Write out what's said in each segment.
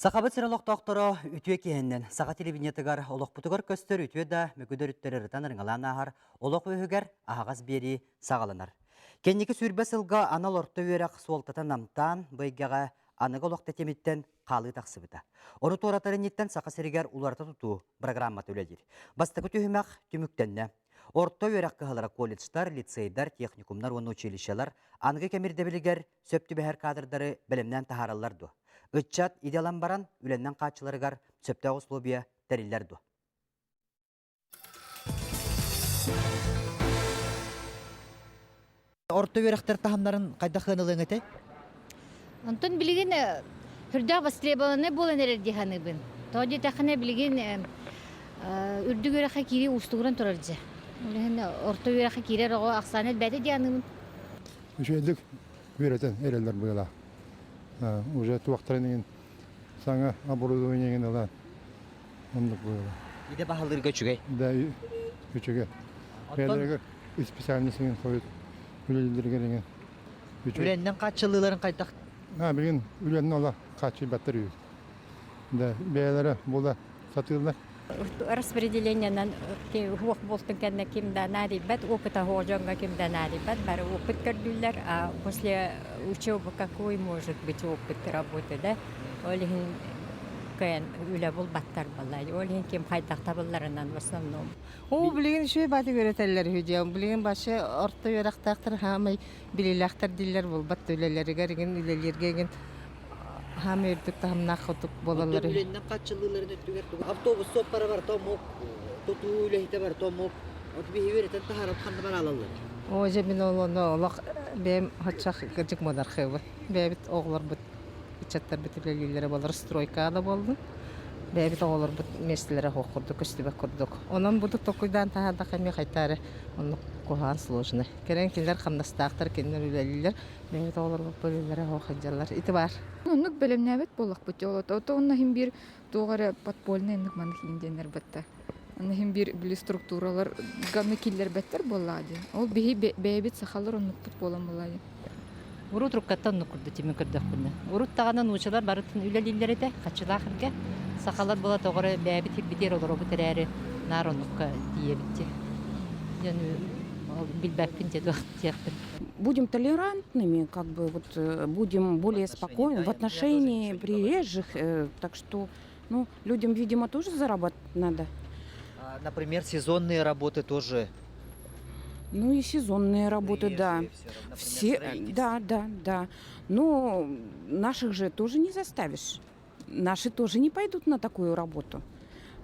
Сахабыт сирин олохтоохторо үтүө киһиннэн саха телевидениетыгар олохпутугар көстөр үтүө да мөкү дөрүттэр ырытан ырыҥалаан ааһар олох үөһүгэр аһаҕас биэрии саҕаланар. Кэнники сүүрбэ сылга анал орто үөрэх суолтата намтаан, бу эйгэҕэ аныгы олох тэтимиттэн хаалыы тахсыбыта. Ону туоратар инниттэн Саха сиригэр уларыта тутуу программата үлэлиир. Бастакы түһүмэх түмүктэннэ. Орто үөрэх кыһалара колледжтар, лицейдар, техникумнар уонна училищелар аныгы кэм ирдэбилигэр сөп түбэһэр кадрдары бэлэмнээн таһаараллар дуо? Ыччат идэ ылан баран үлэннэн хааччыларыгар сөптөөх условия тэриллэр дуо? Орто үөрэхтэр таһымнарын хайдах ыаналыаҥ этэй? Онтон билигин үрдээх востребованный буолан эрэр дии саныыбын. Тоҕо диэтэххинэ билигин үрдүк үөрэххэ киирии уустугуран турар дьэ. Ол иһин орто үөрэххэ киирэр оҕо ахсаана элбээтэ дии саныыбын. Үчүгэйдик үөрэтэн эрэллэр быһыылаах. Уже туохтарын иһин саҥа оборудование иһин ылан оннук быһыылаах. Идэ баһылыырга үчүгэй. Да, үчүгэй. Бэйэлэригэр специальность иһин хойут үлэлииллэригэр иҥин үчүгэй. Үлэннэн хааччыллыыларын хайдах? А, билигин үлэннэн ола хааччыйбаттар үһү. Да, бэйэлэрэ була сатыыллар. Распределениенан уох буолтун кэннэ ким да наадыйбат, опыта суох дьоҥҥо ким да наадыйбат, бары опыт көрдүүллэр, а после учебы какой может быть опыт работы, да? Ол иһин кыайан үлэ булбаттар балай. Ол иһин ким хайдах табылларынан в основном. Оо, билигин үчүгэй бааты үөрэтэллэр үһү диэн. Билигин башы орто үөрэхтээхтэр хаамай билиилээхтэр дииллэр булбат үлэлэригэр игин үлэлииргэ игин хаамай үрдүк таһымнаах хотук буолаллар үһү. Үлэннэн хааччыллыыларын өттүгэр тугу автобус суоппара барыта омук, тутуу үлэһитэ барыта омук. От биһи үөрэтэн таһааран ханна бараалаллар? Оо, дьэ мин ол ону олох бэйэм хаччах кырдьык муодархыыбын. Бэйэбит оҕолорбут ыччаттарбыт үлэлииллэрэ буолар стройка да буоллун бэйэбит оҕолорбут миэстэлэрэ суох курдук көстүбэт курдук онон бу толкуйдаан таһаардахха эмиэ хайтаары оннук куһаҕан сложно кэлэн кинилэр хамнастаахтар кинилэр үлэлииллэр бэйэбит оҕолорбут үлэлэрэ суох сылдьаллар ити баар Оннук бэлэмнээбэт буоллахпыт дьэ ол ото онно иһин биир туох эрэ подпольный оннук маннык иин диэннэр батта онно иһин биир били структуралар ганы киллэрбэттэр буоллаҕа дии ол биһи бэйэбит сахалар оннукпут буолан буоллаҕа дии Урут уруккаттан оннук курдук тимин көрдөхпүнэ. Урут даҕаны нуучалар барытын үлэлииллэр этэ, хаччылаах эргэ. Сахалар була тоҕо эрэ бэйэбит ирбитигэр олоробут эрээри, наар оннукка тиийэбит дии. Дьон ол билбэппин дьэ туох диэхпин. Будем толерантными, как бы вот будем более спокойны в отношении приезжих, так что, ну, людям, видимо, тоже зарабатывать надо. Например, сезонные работы тоже. Ну и сезонные работы, да. Все, да, да, да. Но наших же тоже не заставишь. Наши тоже не пойдут на такую работу.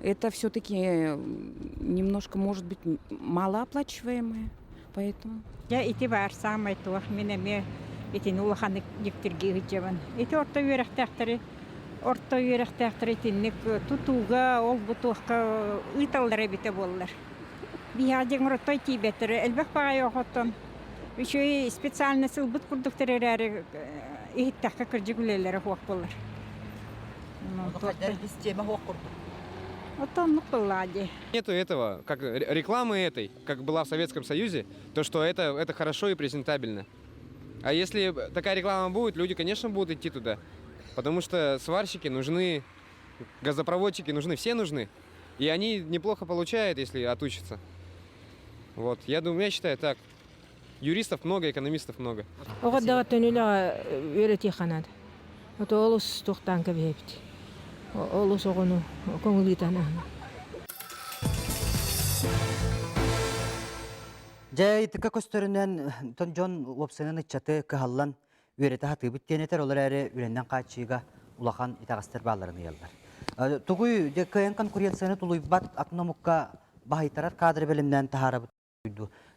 Это все-таки немножко, может быть, малооплачиваемое, поэтому. Дьэ ити баар саамай туох мин эмиэ итини улаханнык дьиктиргии сылдьабын. Ити орто үөрэхтээхтэри орто үөрэхтээхтэри итинник тутууга ол-бу туохха ыыталлара эбитэ буоллар. Биһиэхэ дьиҥ отой тиийбэттэр. Элбэх баҕайы оҕоттон үчүгэй специальность ылбыт курдуктар эрээри иһиттэххэ кырдьык үлэлэрэ суох буолар. Система суох курдук. Оттон оннук буоллаҕа дии. Нету этого, как рекламы этой, как была в Советском Союзе, то, что это хорошо и презентабельно. А если такая реклама будет, люди, конечно, будут идти туда. Потому что сварщики нужны, газопроводчики нужны, все нужны. И они неплохо получают, если отучатся. Вот, я думаю, я считаю так. Юристов много, экономистов много. Оҕо даҕаттан үлэҕэ үөрэтиэххэ наада. Ото олус туохтаан кэбиһэбит. Олус оҕону көҥүлүтэн аһына. Дьэ, итикка көстөрүнэн дьон уопсайынан ыччаты кыһаллан үөрэтэ сатыыбыт диэн этэр, ол эрээри үлэннэн хааччыйыыга улахан итэҕэстэр баалларын ыйаллар. Тугуй, дьэ, кыайан конкуренцияны тулуйбат атын омукка баһыйтарар кадры бэлэмнээн таһаарабыт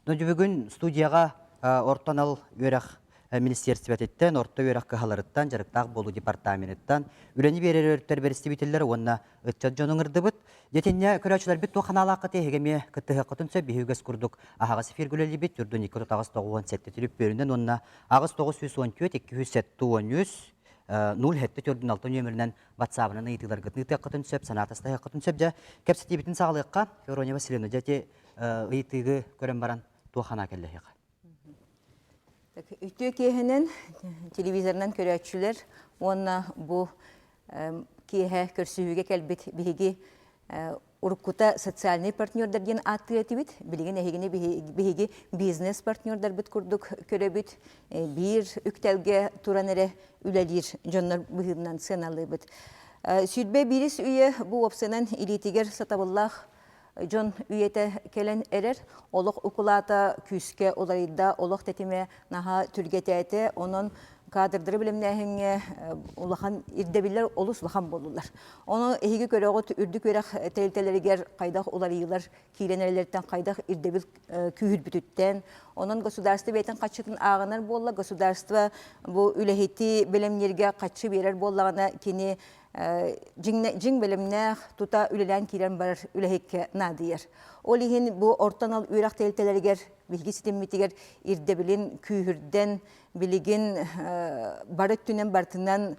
Но бүгүн студияҕа орто анал үөрэх министиэристибэтиттэн, орто үөрэх кыһаларыттан, дьарыктаах буолуу департаменыттан үлэни биэрэр өрүттэр бэрэстэбиитэллэр уонна ыччат дьону ыҥырдыбыт. Дьэтиннэ көрөөччүлэрбит туох ханаалааххыт эһиги эмиэ кыттыһыаххытын сөп биһиги үгэс курдук аһаҕас эфиргэ үлэлиибит үрдүн 2 9 97 түлүппүөрүнэн уонна 8 914 273 0 7 46 нүөмэринэн ватсабынан ыйытыыларгытын ыытыаххытын сөп, санаа атастаһыаххытын сөп. Дьэ, кэпсэтиибитин саҕалыахха. Феврония Васильевна, дьэ ити ыйытыыгы көрөн баран туох санаа кэллэһиэхэ? Үтүө киэһэнэн телевизорынан көрөөччүлэр уонна бу киэһэ көрсүһүүгэ кэлбит биһиги уруккута социальный партнердар диэн ааттыыр этибит. Билигин эһигини биһиги бизнес партнердарбыт курдук көрөбүт. Биир үктэлгэ туран эрэ үлэлиир дьоннор быһыытынан сыаналыыбыт. Сүүрбэ биирис үйэ бу уопсайынан илиитигэр сатабыллаах дьон үйэтэ кэлэн эрэр. Олох укулаата күүскэ уларыйда, олох тэтимэ наһаа түргэтээтэ. Онон кадрдары бэлэмнээһиҥҥэ улахан ирдэбиллэр олус улахан буоллулар. Ону эһиги көрөҕүт үрдүк үөрэх тэрилтэлэригэр хайдах уларыйыылар киирэн эрэллэриттэн хайдах ирдэбил күүһүрбүтүттэн, онон государство бэйэтин хаччытын ааҕынар буолла, государство бу үлэһити бэлэмнииргэ хаччы биэрэр буоллаҕына, кини дьиҥ бэлэмнээх тута үлэлээн киирэн барар үлэһиккэ наадыйар. Ол иһин бу орто анал үөрэх тэрилтэлэригэр биһиги ситиммитигэр ирдэбилин күүһүрдэн, билигин бары өттүнэн барытынан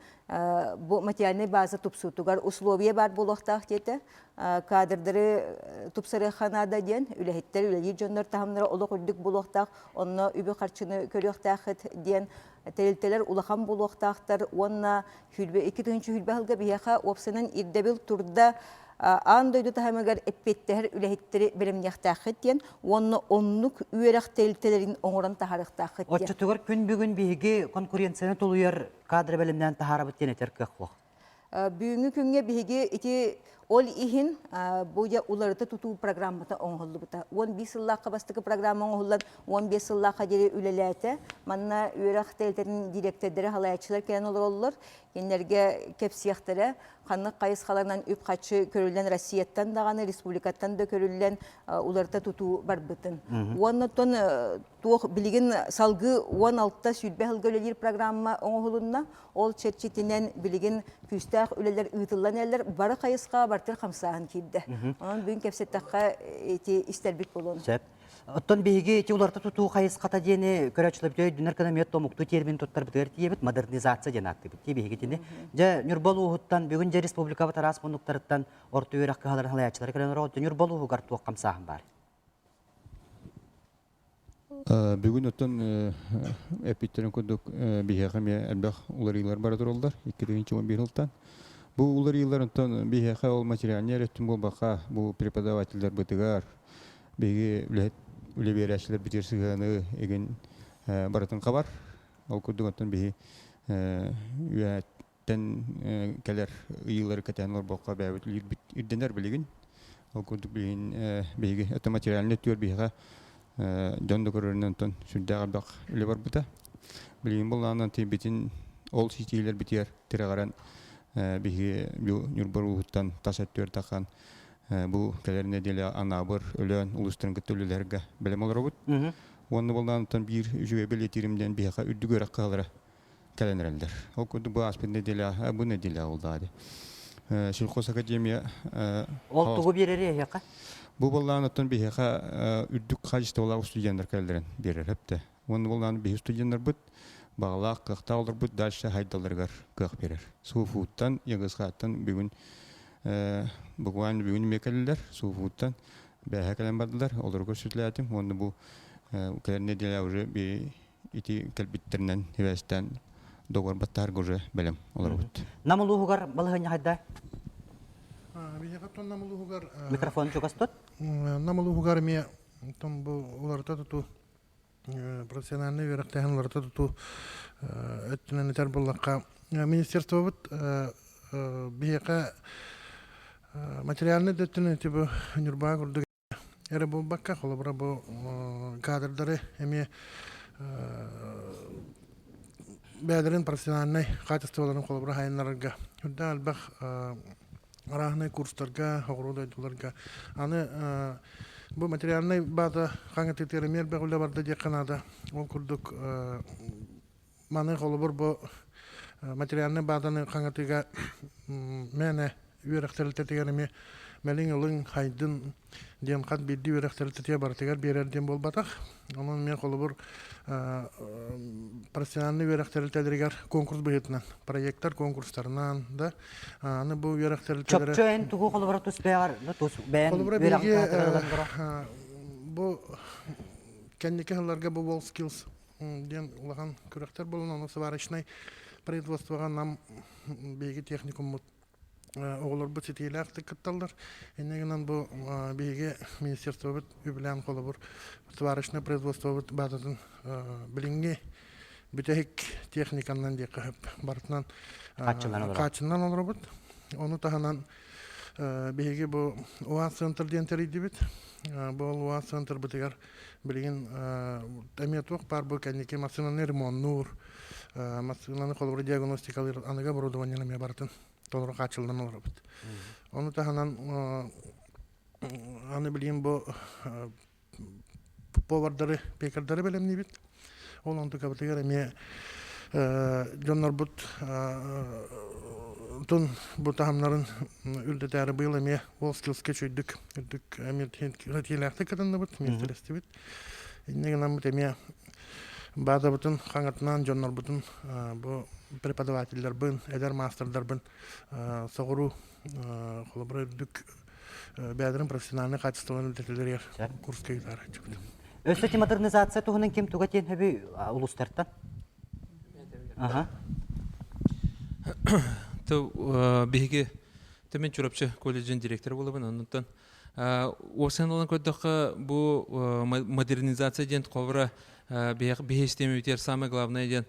бу материальнай база тупсуутугар условия баар буолуохтаах диэтэ. Кадрдары тупсарыахха наада диэн үлэһиттэр, үлэлиир дьоннор таһымнара олох үрдүк буолуохтаах, онно үбү-харчыны көрүөхтээххит диэн тэрилтэлэр улахан буолуохтаахтар уонна 2020 сылга биһиэхэ уопсайынан ирдэбил турда аан дойду таһымыгар эппиэттэһэр үлэһиттэри бэлэмниэхтээххит диэн уонна оннук үөрэх тэрилтэлэрин оҥорон таһаарыахтааххыт диэн. Оччотугар күн бүгүн биһиги конкуренцияны тулуйар кадры бэлэмнээн таһаарабыт диэн этэр кыах суох. Бүгүҥҥү күҥҥэ биһиги ити ол иһин бу дьэ уларыта тутуу программата оҥоһуллубута. 15 сыллаахха бастакы программа оҥоһуллан 15 сыллаахха диэри үлэлээтэ. Манна үөрэх тэрилтэтин дириэктэрдэрэ салайааччылар кэлэн олороллор. Кинилэргэ кэпсиэхтэрэ, ханнык хайысхаларынан үп-харчы көрүллэн Россияттан даҕаны, республикаттан да көрүллэн уларыта тутуу барбытын. Уонна оттон туох билигин салгыы 16-20 сылга үлэлиир программа оҥоһулунна. Ол чэрчитинэн билигин күүстээх үлэлэр ыытыллан эрэллэр. Бары хайысхаҕа бартыр хамсааһын киирдэ. Онон бүгүн кэпсэттэххэ ити истэрбит буолуон. Сөп. Оттон биһиги ити уларыта тутуу хайысхата диэни көрөөччүлэрбит өйдөнөр гына эмиэ омуктуу термин туттарбытыгар тиийэбит модернизация диэн ааттыыбыт. Дии биһиги итини. Дьэ Ньурба улууһуттан бүгүн дьэ республикабыт араас муннуктарыттан орто үөрэх кыһаларын салайааччылара кэлэн олорор. Ньурба улууһугар туох хамсааһын баар? Бүгүн оттон эппиттэрин курдук биһиэхэ эмиэ элбэх уларыйыылар бара тураллар 2011 сылтан. Бу уларыйыылар онтон биһиэхэ ол материальнай эрэ өттүн буолбакка бу преподавателлэрбытыгар биһиги үлэһит үлэ биэрээччилэрбитигэр сыһыаны игин барытын хабар. Ол курдук оттон биһи үөһэттэн кэлэр ыйыылары кэтээн олорбокко бэйэбит ирдэнэр билигин. Ол курдук билигин биһиги это материальный өттүгэр биһиэхэ дьон да көрөрүнэн онтон сүрдээх элбэх үлэ барбыта. Билигин буллаанан тиийбитин ол ситиилэрбитигэр тирэҕирэн биһиги Ньурба улууһуттан тас өттүгэр тахсан бу кэлэр нэдиэлэ Анаабыр, Өлөөн улуустарын кытта үлэлэһэргэ бэлэм олоробут. Уонна буоллаан биир үчүгэй бэлиэтиирим диэн биһиэхэ үрдүк үөрэх кыһалара кэлэн эрэллэр. Ол курдук бу ааспыт нэдиэлэ, бу нэдиэлэ буоллаҕа дии. Сельхозакадемия Ол тугу биэрэрий эһиэхэ? Бу буоллаан оттон биһиэхэ үрдүк хаачыстыбалаах студеннар кэлэллэрин биэрэр эптэ. Уонна буоллаан биһи студеннарбыт баҕалаах, кыахтаах олорбут дальше хайдалларыгар кыах биэрэр. Сууфууттан, ЯГСХ-ттан бүгүн буквально бүгүн эмиэ кэллилэр. Сууфууттан бээһэ кэлэн бардылар. Олорго сүтлээтим. Уонна бу кэлэр нэдиэлэ уже ити кэлбиттэринэн сибээстээн договор баттаһарга уже бэлэм олоробут. Нам улууһугар балаһыанньа хайда? Биһиэхэ оттон Нам улууһугар Микрофон чугас тут. Нам улууһугар эмиэ оттон бу уларыта тутуу профессиональнай үөрэхтээһин уларыта тутуу өттүнэн этэр буоллахха министерствобыт биһиэхэ материальнай да өттүнэн ити бу Ньурбаҕа курдук эрэ буолбакка, холобура бу кадрдары эмиэ бэйэлэрин профессиональнай хаачыстыбаларын холобура сайыннарарга үрдээх элбэх арааһынай курстарга, оҕуруо дойдуларга. Аны бу материальнай бааза хаҥатыытыгар эмиэ элбэх үлэ барда диэххэ наада. Ол курдук маны холобур бу материальнай баазаны хаҥатыыга мээнэ үөрэх тэрилтэтигэр эмиэ мэлиҥ ылыҥ, хайдын диэн хас биирдии үөрэх тэрилтэтигэр барытыгар биэрэр диэн буолбатах. Онон мен холобур профессиональнай үөрэх тэрилтэлэригэр конкурс быһыытынан проекттар конкурстарынан да аны бу үөрэх тэрилтэлэрэ Чопчу эн тугу холобура тус бэйэҕэр тус бэйэн Холобура үөрэҕин биһиги кыһатыгар ылан тура бу кэнники сылларга бу WorldSkills диэн улахан күрэхтэр буолан ону сварочнай производствоҕа нам биһиги техникуммут. Оҕолорбут ситиилээхтик кытталлар. Инньэ гынан бу биһиги министерствобыт үбүлээн холобур сварочное производствобыт баазатын билиҥҥи бүтэһик техниканан диэххэ сөп барытынан хааччыллан олоробут. Ону таһынан биһиги бу УАЗ центр диэн тэрийдибит. Бу УАЗ центрбытыгар билигин эмиэ туох баар бу кэнники массыынаны ремоннуур, массыынаны холобура диагностикалыыр аныгы оборудованиены эмиэ барытын толору хааччыллан олоробут. Ону таһынан аны билигин бу повардары, пекардары бэлэмниибит. Ол онтукабытыгар эмиэ дьоннорбут тун бу таһымнарын үрдэтээри быйыл эмиэ WorldSkills-ка үчүгдүк үрдүк эмиэ тиэлээхтик кытынныбыт, миэстэлэстибит. Инньэ гынаммыт эмиэ баазабытын хаҥатынан дьоннорбутун бу преподавателлэрбин, эдэр маастардарбын соҕуруу холобура үрдүк бэйэлэрин профессиональнай качестволарын үрдэтэллэригэр курска ыытаары Өссө ти модернизация туһунан ким туга диэн хөбүй улустартан? Аха. То биһиги Төмен Чурапчы колледжин директора буолабын. Оннуттан уопсайынан ылан көрдөххө бу модернизация диэн холобура биһи систиэмэбитигэр самое главное диэн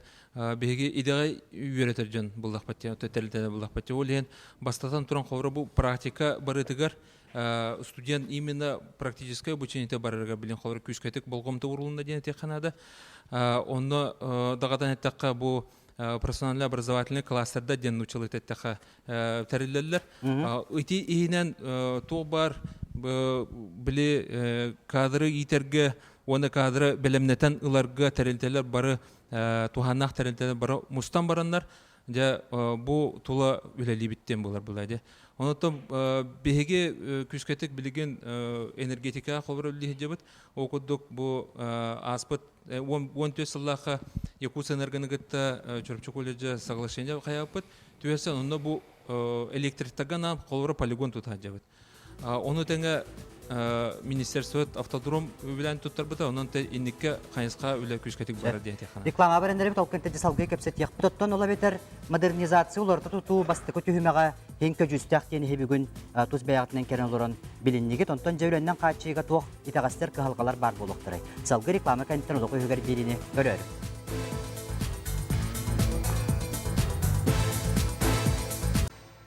биһиги идэҕэ үөрэтэр дьон буллахпыт диэн тэрилтэлэр буллахпыт. Ол иһин бастатан туран холобура бу практика барытыгар студент именно практическое обучение барарыгар билин холобура күүскэтик болҕомто уурулунна диэн этиэххэ наада. Онно даҕатан эттэххэ бу профессионально образовательный кластерда диэн нууччалыы эттэххэ тэриллэллэр. Ити иһинэн туох баар били кадры иитэргэ уонна кадры бэлэмнэтэн ыларга тэрилтэлэр бары туһааннаах тэрилтэлэр бары мустан бараннар дьэ бу тула үлэлиибит диэн буолар була дьэ. Онотон биһиги күүскэтик билигин энергетикаҕа холобур үлэлиһдьэбит. Ол курдук бу ааспыт 14 сыллаахха Якутсэнергоны кытта Чурапчы колледжа соглашение хайааппыт. Түһэрсэн онно бу электриктарга анаан холобура полигон тутаһадьабыт. Ону тэҥэ министерство автодром үбүлээн туттарбыта, онон инникке хайысха үлэ күүскэтик барар диэн этиэххэ. Реклама бараннары толкун тэдэ салгыы кэпсэтиэхпит. Оттон ола бэтэр модернизация уларыта тутуу бастакы түһүмэҕэ киэҥ көдьүүстээх диэн иһи бүгүн тус бэйэҕитинэн кэлэн олорон билиннигит. Онтон дьэ үлэннэн хааччыйыга туох итэҕэстэр кыһалҕалар баар буолуохтарай. Салгыы реклама кэнниттэн олох үһүгэр биэриини көрөөрү.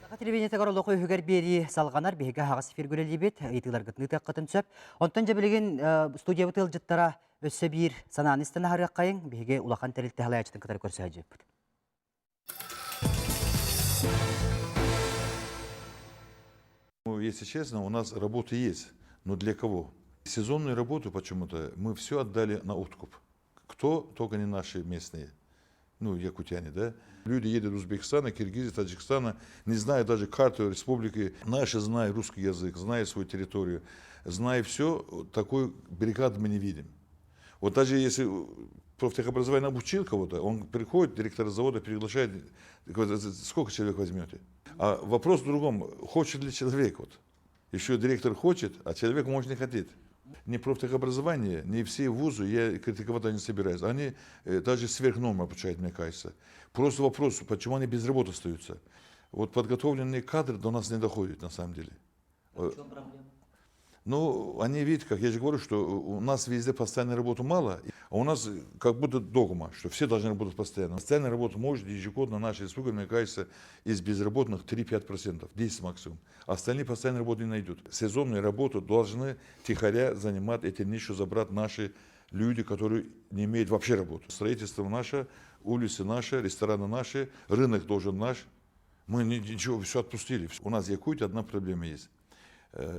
Саха телевидениетыгар олох үһүгэр биэрии салҕанар биһиги аһаҕас эфиргэ үлэлиибит, ыйытыыларгытын ыытыаххытын сөп. Онтон дьэ билигин студиябыт ыалдьыттара өссө биир санааны истэн аһарыаххайыҥ. Биһиги улахан тэрилтэ салайааччытын кытары көрсө сылдьыбыппыт. Ну, если честно, у нас работа есть, но для кого? Сезонную работу почему-то мы все отдали на откуп. Кто, только не наши местные, ну, якутяне, да? Люди едут из Узбекистана, Киргизии, Таджикистана, не зная даже карту республики. Наши, зная русский язык, зная свою территорию, зная все, такой бригады мы не видим. Вот даже если профтехобразование обучил кого-то, он приходит, директор завода приглашает, говорит, сколько человек возьмете? А вопрос в другом, хочет ли человек вот? Еще директор хочет, а человек может не хотеть. Ни профтехобразование, ни все вузы, я критиковать не собираюсь. Они даже сверх нормы обучают, мне кажется. Просто вопрос, почему они без работы остаются. Вот подготовленные кадры до нас не доходят на самом деле. В чем проблема? Ну, они видят, как я же говорю, что у нас везде постоянной работы мало, а у нас как будто догма, что все должны работать постоянно. Постоянная работа может ежегодно наша республика, мне кажется, из безработных 3-5%, 10 максимум. Остальные постоянной работы не найдут. Сезонную работу должны тихоря занимать, эти нишу забрать наши люди, которые не имеют вообще работу. Строительство наше, улицы наши, рестораны наши, рынок должен наш. Мы ничего, все отпустили. У нас в Якутии одна проблема есть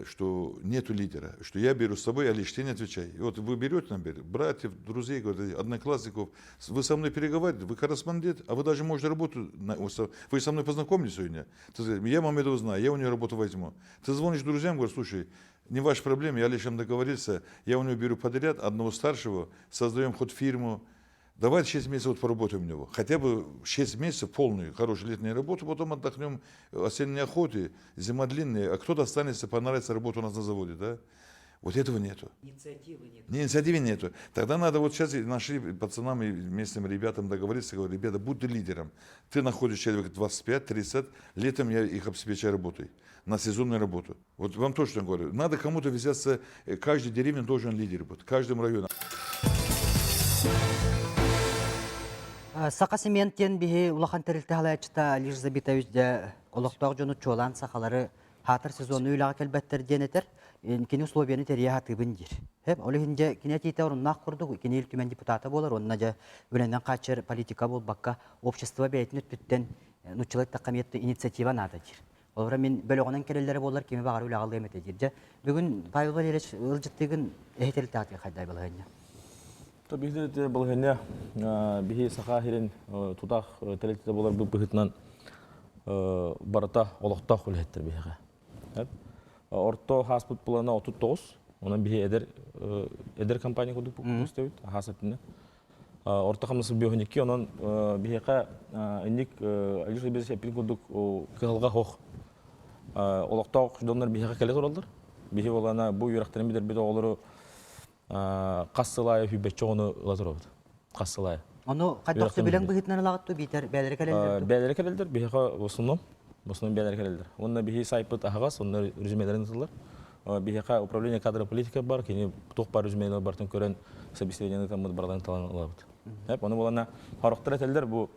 что нету лидера, что я беру с собой, а лишь ты не отвечай. И вот вы берете, например, братьев, друзей, говорите, одноклассников, вы со мной переговариваете, вы корреспондент, а вы даже можете работу, вы со мной познакомились сегодня, ты говоришь, я Мамедова знаю, я у нее работу возьму. Ты звонишь друзьям, говоришь, слушай, не ваша проблема, я лишь договорился, я у него беру подряд одного старшего, создаем хоть фирму, давайте 6 месяцев вот поработаем у него. Хотя бы 6 месяцев полную, хорошую летнюю работу, потом отдохнем осенней охоты, зима длинная, а кто-то останется, понравится работа у нас на заводе, да? Вот этого нету. Инициативы нет. Не, инициативы нету. Тогда надо вот сейчас нашли пацанам и местным ребятам договориться, говорят, ребята, будь ты лидером. Ты находишь человека 25-30, летом я их обеспечаю работой, на сезонную работу. Вот вам точно говорю, надо кому-то взяться, каждой деревне должен лидер быть, в каждом районе. Саха Цемент диэн биһи улахан тэрилтэ салайааччыта Алиш Забитович дьэ олохтоох дьону чуолаан сахалары хаатар сезону үлэҕэ кэлбэттэр диэн этэр. Кини условияны тэрийэ сатыыбын диир. Ол иһин дьэ кини этиитэ оруннаах курдук кини Ил Түмэн депутата буолар уонна дьэ үлэнэн хааччар политика буолбакка общество бэйэтин өттүттэн нуччалыы эттэххэ эмиэ инициатива наада диир. Олора мин бөлөҕүнэн кэлэллэрэ буоллар кими баҕар үлэҕэ ылыам этэ диир. Дьэ бүгүн Павел Валерьевич ыалдьыттыыгын эһи тэрилтэҕитигэр хайдай балаһыанньа? То биһиги балаһыанньа биһи саха сирин тутаах тэрилтэтэ буоларбыт быһыытынан барыта олохтоох үлэһиттэр биһиэхэ. Орто хааспыт плана 39, онон биһи эдэр эдэр компания курдук көстөбүт хаас өттүнэн. Орто хамнасы 52, онон биһиэхэ инник Алиса Безес эппин курдук кыһалҕа хох. Олохтоох дьоннор биһиэхэ кэлэ тураллар. Биһи болана бу үөрэхтэрин бүтэрбит оҕолору хас сыл аайы сүүрбэччэ оҕону ыла турабыт. Хас сыл аайы. Ону хайдах сөбүлэҥ быһыытынан ылаҕыт дуу биитэр бэйэлэрэ кэлэллэр дуу? Бэйэлэрэ кэлэллэр, биһиэхэ в основном, в основном бэйэлэрэ кэлэллэр. Уонна биһи сайпыт аһаҕас, онно резюмелэрин ытыллар. Биһиэхэ управление кадровой политика бар, кини туох бар резюмелэр бартын көрөн собеседование таммыт бараларын талан ылабыт. Ону булана хорохтор этэллэр бу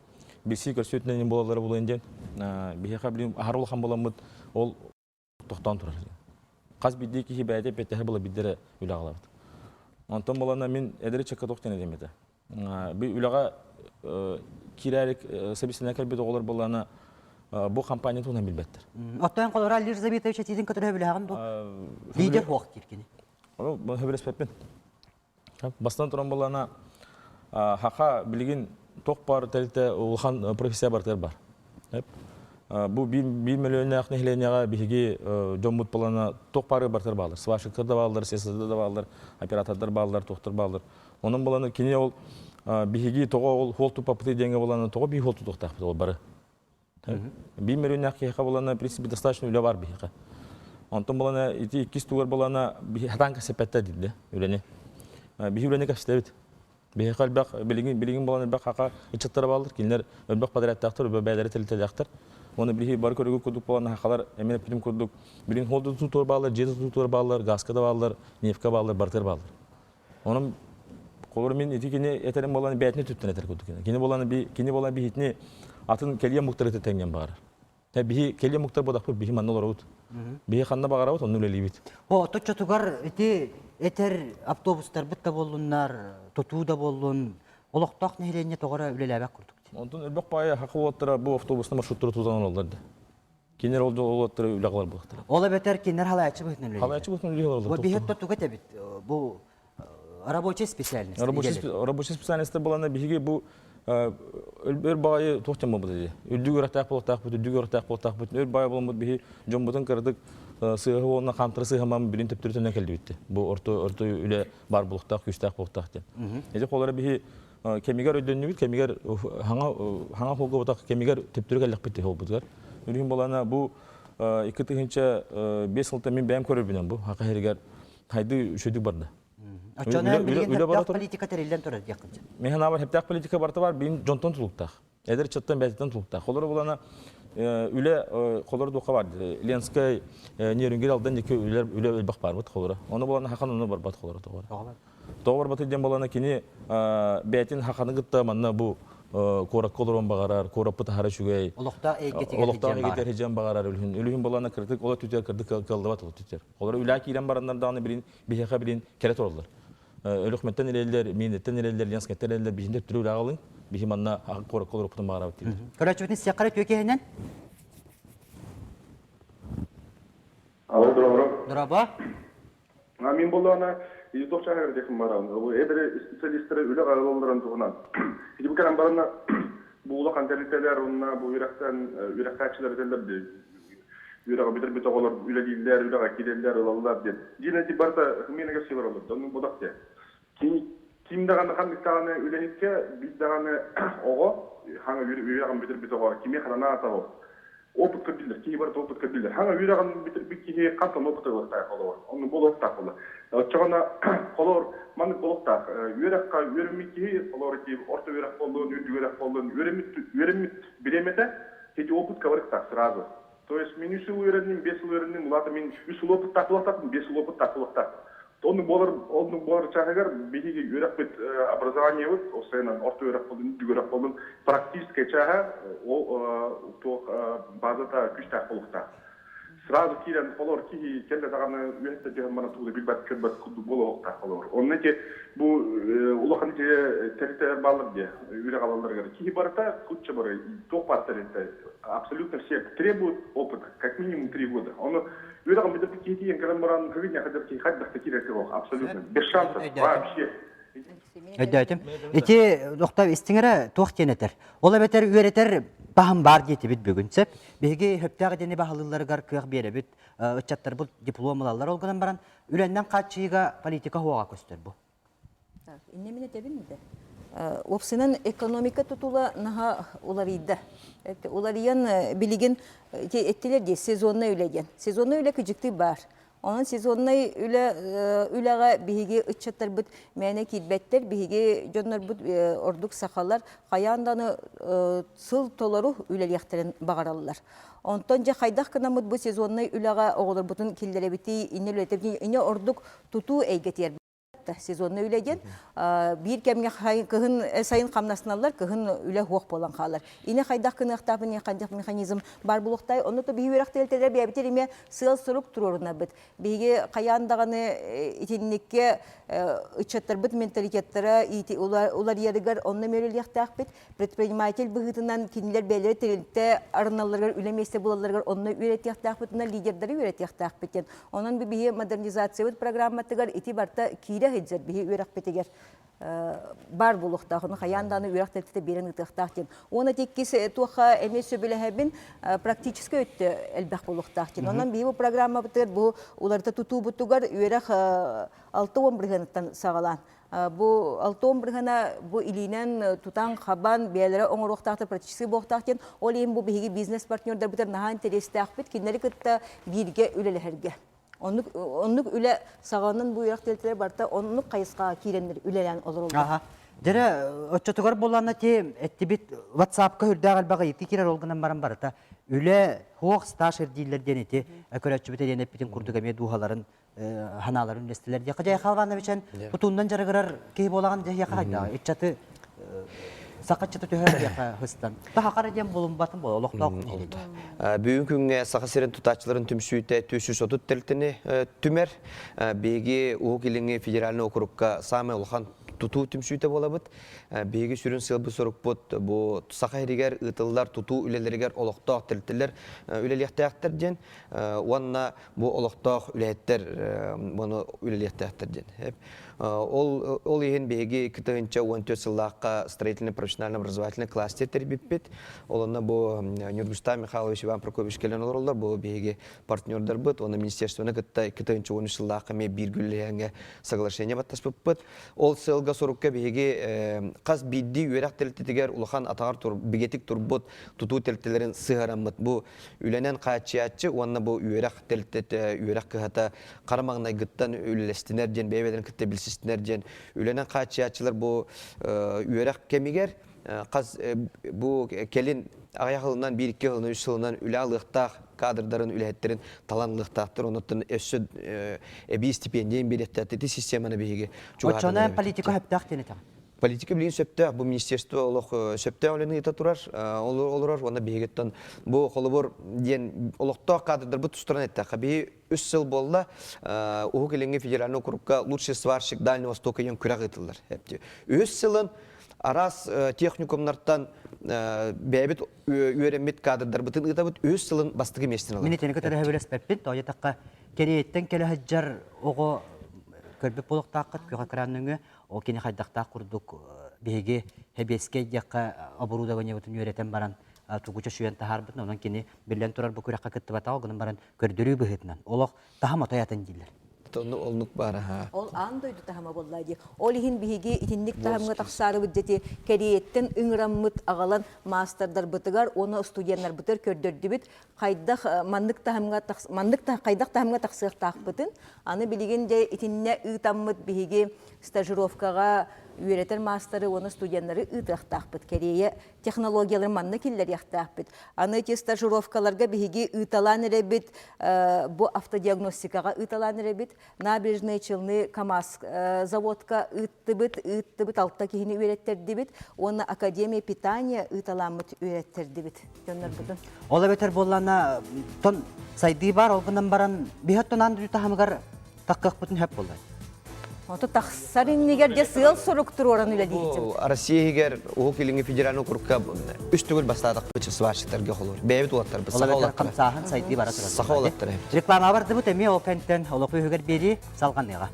билсии көрсүөтүнэн буолаллара булуон диэн. Биһиэхэ билим аһар улахан буламмыт ол тохтоон турар. Хас биирдии киһи бэйэтэ эппиэттэһэ була биирдэрэ үлэ аҕалабыт. Онтон булана мин эдэр ыччакка туох диэн этим этэ. Би үлэҕэ киирээри собеседование кэлбит оҕолор буоллаана бу компания туһунан билбэттэр. Оттон холоро Алир Забитович этиитин көтөрө билэҕин бу? Лидер хуох диир кини. Ону хөбүлэспэппин. Бастан туран буоллаана хаха билигин туох баар тэрилтэ улахан профессия барытыгар бар. Бу биир миллионнаах нэһилиэнньэҕэ биһиги дьоммут буолана туох баары барытыгар бааллар. Сварщиктар да бааллар, слесардар да бааллар, оператордар бааллар, туохтар бааллар. Онон буолана кини ол биһиги тоҕо ол хуол туппаппытый диэҥҥэ буолана тоҕо биир хуол тутуохтаахпыт ол бары. Биир мөрүннээх киһиэхэ булана, в принципе, достаточно үлэ бар биһиэхэ. Онтон булана ити иккис тугар булана хатаан кэсэппэттэ диде үлэни. Биһи үлэни кэпсэтэбит. Биһиэхэ элбэх билигин билигин булан элбэх хака ыччаттара бааллар. Кинилэр элбэх подрядтаахтар, бэйэлэрэ тэрилтэлээхтэр. Оны биһи бары көрүгү курдук булан хахалар эмиэ эппитим курдук билигин холду тутуур бааллар, дьиэ тутуур бааллар, газка да бааллар, нефтька бааллар, бартыр бааллар. Онон холобур мин ити кини этэрим буолан бэйэтин түттэн этэр курдук. Кини буолан би кини буолан биһитини атын кэлиэ муктары тэҥҥэн баҕарар. Биһи кэлиэ муктар бодахпыт биһи манна олоробут. Биһи ханна баҕарабыт онно үлэлиибит. О, точчотугар ити этэр автобустарбыт да буоллуннар, тутуу да буоллун, олохтоох нэһилиэнньэ тоҕо эрэ үлэлээбэт курдук. Онтон элбэх баайы хакы уоттара бу автобусна маршруттары тутан олороллор да. Кинилэр ол уолаттары үлэ кылар буолуохтара. Ол эбэтэр кинилэр халааччы быһыытынан үлэлииллэр. Халааччы быһыытынан үлэлиир олороллор. Бу биһиэт туга этэбит? Бу рабочий специальность. Рабочий специальность булана биһиги бу өр баҕайы туох дьон буолбут дии. Үрдүк үөрэхтээх буолуохтаахпыт, үрдүк үөрэхтээх буолуохтаахпыт. Өр баҕайы буламмыт биһи дьоммутун кыратык сыаһы уонна хаамтара сыыһамам билин төптөрүтүнэн кэллибит. Бу орто орто үлэ баар буолуохтаах, күүстээх буолуохтаах диэн. Ити холоро биһи кэмигэр өйдөннүбүт, кэмигэр хаҥа хаҥа хуолга кэмигэр төптөрү кэллэхпит буолбутугар. Үрүһүн болана бу 2005 сылта мин бэйэм көрөрбүнэн бу хака хэригэр хайды үчүдүк барда. Оччону билигин хептээх политика тэриллэн турар диэххин. Мен ханаабар хептээх политика барта бар, билин дьонтон тулуктаах. Эдэр ыччаттан бэйэтиттэн тулуктаах. Холоро булана үлэ холоро духа бар. Ленскай Нерюнгри Алдан диэки үлэ үлэ элбэх барбыт холоро. Ону булана хахан ону барбат холоро тоҕо. Тоҕо барбатый диэн буолана кини бэйэтин хаханы кытта манна бу куоракка олоруон баҕарар, куораппыт аһара үчүгэй. Олохтоох эйгэтигэр Олохтоох эйгэтигэр сылдьан баҕарар үлүһүн. Үлүһүн буолана кырдык ола түтэр кырдык кыаллыбат ола түтэр. Олор үлэ киирэн бараннар даҕаны билин биһиэхэ билин кэлэ тураллар. Өлөхмөттөн ирэллэр, Миинэттэн ирэллэр, Ленскэттэн ирэллэр биһин төттөрү үлэ аҕалыҥ. Биһи манна куоракка олоруохпутун баҕарабыт дииллэр. Көрөөччүбүтүн сиэххэ эрэ түөкэһинэн. Алло, дороро. Дороба. А мин буоллаҕына ютуб чааһыгар диэхпин баҕарабын. Эдэр специалистары үлэ ылалларын туһунан. Ити бу кэлэн баран бу улахан тэрилтэлэр уонна бу үөрэхтэн үөрэхтээччилэр этэллэр дии. Үөрэҕи бүтэрбит оҕолор үлэлииллэр, үлэҕэ киирэллэр, ылаллар диэн. Диэн ити барыта химиянага сыйлар олордо. Оннук бодох диэ. Ким даҕаны ханнык даҕаны үлэһиккэ, биир даҕаны оҕо, хаҥа үөрэҕин бүтэрбит оҕо кимиэхэ да наада ол. Опыт көрдүүллэр, киһи барыта опыт көрдүүллэр. Хаҥа үөрэҕин бүтэрбит киһи хантан опыт ылыахтаах холобур. Оннук буолуохтаах буолла. Оччоҕуна холобур маннык буолуохтаах. Үөрэххэ үөрэммит киһи, холобур ити орто үөрэх буоллун, үрдүк үөрэх буоллун, үөрэммит үөрэммит бириэмэтэ ити опытка барыахтаах сразу. То есть мин үс сыл үөрэнним, биэс сыл үөрэнним, улаата мин үс сыл опыттаах буолуохтаахпын, биэс сыл опыттаах буолуохтаахпын. Оннук буолар, оннук буолар чааһыгар биһиги үөрэхпит образованиебыт, осайынан орто үөрэх буоллун, үрдүк үөрэх буоллун, практическай чааһа ол туох базата күүстээх буолуохтаах. Сразу киирэн холор киһи кэллэ даҕаны үөһэттэн түһэн баран тугу да билбэт көрбөт курдук буолуохтаах холобур. Онно ити бу улахан ити тэрилтэлэр бааллар дии үөрэх алалларыгар киһи барыта кучча бары туох баар тэрилтэ абсолютно все требуют опыта как минимум 3 года. Ону үөрэҕин бүтэрбит киһи тиийэн кэлэн баран хыгынньа хадьар киһи хайдах да киирэр кыах абсолютно без шансов вообще. Өйдөөтүм. Ити доктор истиҥ эрэ туох диэн этэр? Ол эбэтэр үөрэтэр таһым баар диэтибит бүгүн сөп. Биһиги сөптөөх идени баһылыылларыгар кыах биэрэбит, ыччаттарбыт диплом ылаллар ол гынан баран үлэннэн хааччыйыыга политика хуоҕа көстөр бу. Инне мин этэбин да. Уопсайынан экономика тутула наһаа уларыйда. Уларыйан билигин эттилэр дии сезоннай үлэ диэн. Сезоннай үлэ кыдьыктыы баар. Онон сезоннай үлэ үлэҕэ биһиги ыччаттарбыт мээнэ киирбэттэр, биһиги дьоннорбут ордук сахалар хайаан даҕаны сыл толору үлэлиэхтэрин баҕараллар. Онтон дьэ хайдах гынаммыт бу сезоннай үлэҕэ оҕолорбутун киллэрэбитий, инньэ үлэлэтэбитий, инньэ ордук тутуу эйгэтигэр сезонный үлэ диэн биир кэмҥэ кыһын сайын хамнасыналлар кыһын үлэ суох буолан хаалар ини хайдах гыныахтаахпын хайдах механизм бар булуохтай онно то биһи үөрэх тэрилтэлэрэ бэйэбитин эмиэ сыал-сорук туруорунабыт биһиги хайаан даҕаны итинникке ыччаттарбыт менталитеттара уларыйарыгар онно мөрүлүөхтээхпит предприниматель быһыытынан кинилэр бэйэлэрэ тэрилтэ арыналларыгар үлэ миэстэ булалларыгар онно үөрэтиэхтээхпит уонна лидердары үөрэтиэхтээхпит диэн. Онон биһи модернизациябыт программатыгар ити барта киирэ сылдьар биһи үөрэхпитигэр баар буолуохтаах. Ону хайаан даҕаны үөрэх тэрилтэтэ биэрэн ыытыахтаах диэн. Уонна иккис туохха эмиэ сөбүлэһэбин практическай өттө элбэх буолуохтаах диэн. Онон биһи бу программабытыгар бу уларыта тутуубутугар үөрэх 60 бырыһыаныттан саҕалаан Бу алтон бырыһына бу илиинэн тутан хабан бэйэлэрэ оҥоруохтаахтар практически буолуохтаах диэн ол иһин бу биһиги бизнес партнердарбытыгар наһаа интэриэстээхпит кинилэри кытта бииргэ үлэлэһэргэ. Оннук оннук үлэ саҕанан бу үөрэх тэрилтэлэр барыта оннук хайысхаҕа киирэннэр үлэлээн олороллор. Аха. Дьэрэ оччотугар буоллаҕына ти эттибит WhatsApp-ка үрдээх элбэх ыйытыы киирэр ол гынан баран барыта үлэ суох стаж ирдииллэр диэн ити көрөөччүбүт диэн эппитин курдук эмиэ дууһаларын ханааларын үллэстилэр диэххэ. Дьэ, Михаил Иванович, тутууннан дьарыгырар киһи буолаҕын дьэ эһиэхэ хайдаҕый? Ыччаты саха ыччаты төһө диэхэ хыстан. Тахакара диэн булумбатын буола олохтоох Бүгүн күҥҥэ Саха сирин тутааччыларын түмсүүтэ 430 тэрилтэни түмэр. Биһиги Уһук Илиҥҥи федеральнай округка саамай улахан тутуу түмсүүтэ буолабыт. Биһиги сүрүн сыалбыт-сорукпут бу Саха сиригэр ыытыллар тутуу үлэлэригэр олохтоох тэрилтэлэр үлэлиэхтээхтэр диэн уонна бу олохтоох үлэһиттэр ону үлэлиэхтээхтэр диэн. Ол, ол иһин биһиги 2014 сыллаахха строительный профессионально-образовательный кластер тэрийбиппит. Ол онно бу Нюргустан Михайлович Иван Прокопьевич кэлэн олороллор. Бу биһиги партнердарбыт. Уонна министерствоны кытта 2013 сыллаахха эмиэ биир үлэлэһэҥҥэ соглашение баттаспыппыт. Ол сыалга-сорукка биһиги хас биирдии үөрэх тэрилтэтигэр улахан атаҕар тур, бигэтик турбут тутуу тэрилтэлэрин сыһыараммыт. Бу үлэнэн хааччыйааччы уонна бу үөрэх тэрилтэтэ, үөрэх кыһата хара маҥнайгыттан үлэлэстинэр диэн, бэйэ-бэйэлэрин кытта билсистинэр диэн үлэнэн хааччыйааччылар бу үөрэх кэмигэр хас бу кэлин аҕыйах сылынан, биир-икки сылынан, үс сылынан үлэ алыахтаах кадрдарын, үлэһиттэрин талан ылыахтаахтар. Онуттан өссө эбии стипендия биэриэхтээхтэр. Ити системаны биһиги чугаһатан Оччоно политика сөптөөх диэн этэҕин. Политика билигин сөптөөх, бу министерство олох сөптөөх үлэни ыыта турар, олорор уонна биһигиттэн бу холобур диэн олохтоох кадрдарбыт тустаран эттэххэ, биһи үс сыл буолла Уһук Илиҥҥи федеральный округка лучший сварщик Дальнего Востока диэн күрэх ыытыллар. Үһүс сылын араас техникумнартан бэйэбит үөрэммит кадрдарбытын ыытабыт, үһүс сылын бастакы миэстэни ылабыт. Мин итини кытары сөбүлэспэппин, тоҕо диэтэххэ, Кэриэйэттэн кэлэ сылдьар оҕо көрбүт буолуохтааххыт күөх экран нөҥүө Ол кини хайдахтаах курдук биһиги сэбиэскэй диэххэ оборудованиебытын үөрэтэн баран тугу чочуйан таһаарбытын, онон кини биллэн турар бу күрэххэ кыттыбатаҕа, гынан баран көрдөрүү быһыытынан олох таһым отой атын дииллэр. Оннук баар аха. Ол аан дойду таһыма буолла дии. Ол иһин биһиги итинник таһымҥа тахсаарыбыт дьэти Кэриэйэттэн ыҥыраммыт аҕалан маастардарбытыгар уонна студеннарбытыгар көрдөрдүбүт хайдах маннык таһымҥа маннык хайдах таһымҥа тахсыахтаахпытын аны билигин дьэ итиннэ ыытаммыт биһиги стажировкаҕа үөрэтэр маастары уонна студеннары ыытыахтаахпыт Кэриэйэ технологияларын манна киллэриэхтээхпит. Аны ити стажировкаларга биһиги ыыталаан эрэбит, бу автодиагностикаҕа ыыталаан эрэбит. Набережные Челны КАМАЗ заводка ыыттыбыт, ыыттыбыт, алта киһини үөрэттэрдибит уонна Академия питания ыыталааммыт үөрэттэрдибит дьоннорбутун. Ол эбэтэр буоллаана тон сайдыы бар, ол гынан баран биһөттөн аан таһымыгар таххыахпытын хөп буолла. Ото тахсар иннигэр дьэ сыал-сорук туруоран үлэлиир. Россия иһигэр Уһук Илиҥҥи федеральный округка үс төгүл бастаатахпыт сварщиктарга холуур. Бэйэбит уолаттарбыт, саха уолаттара. Хамсааһын сайдыы бара турар. Саха уолаттара. Реклама бардыбыт эмиэ ол кэнтэн олох үһүгэр биэрии салҕаныаҕа.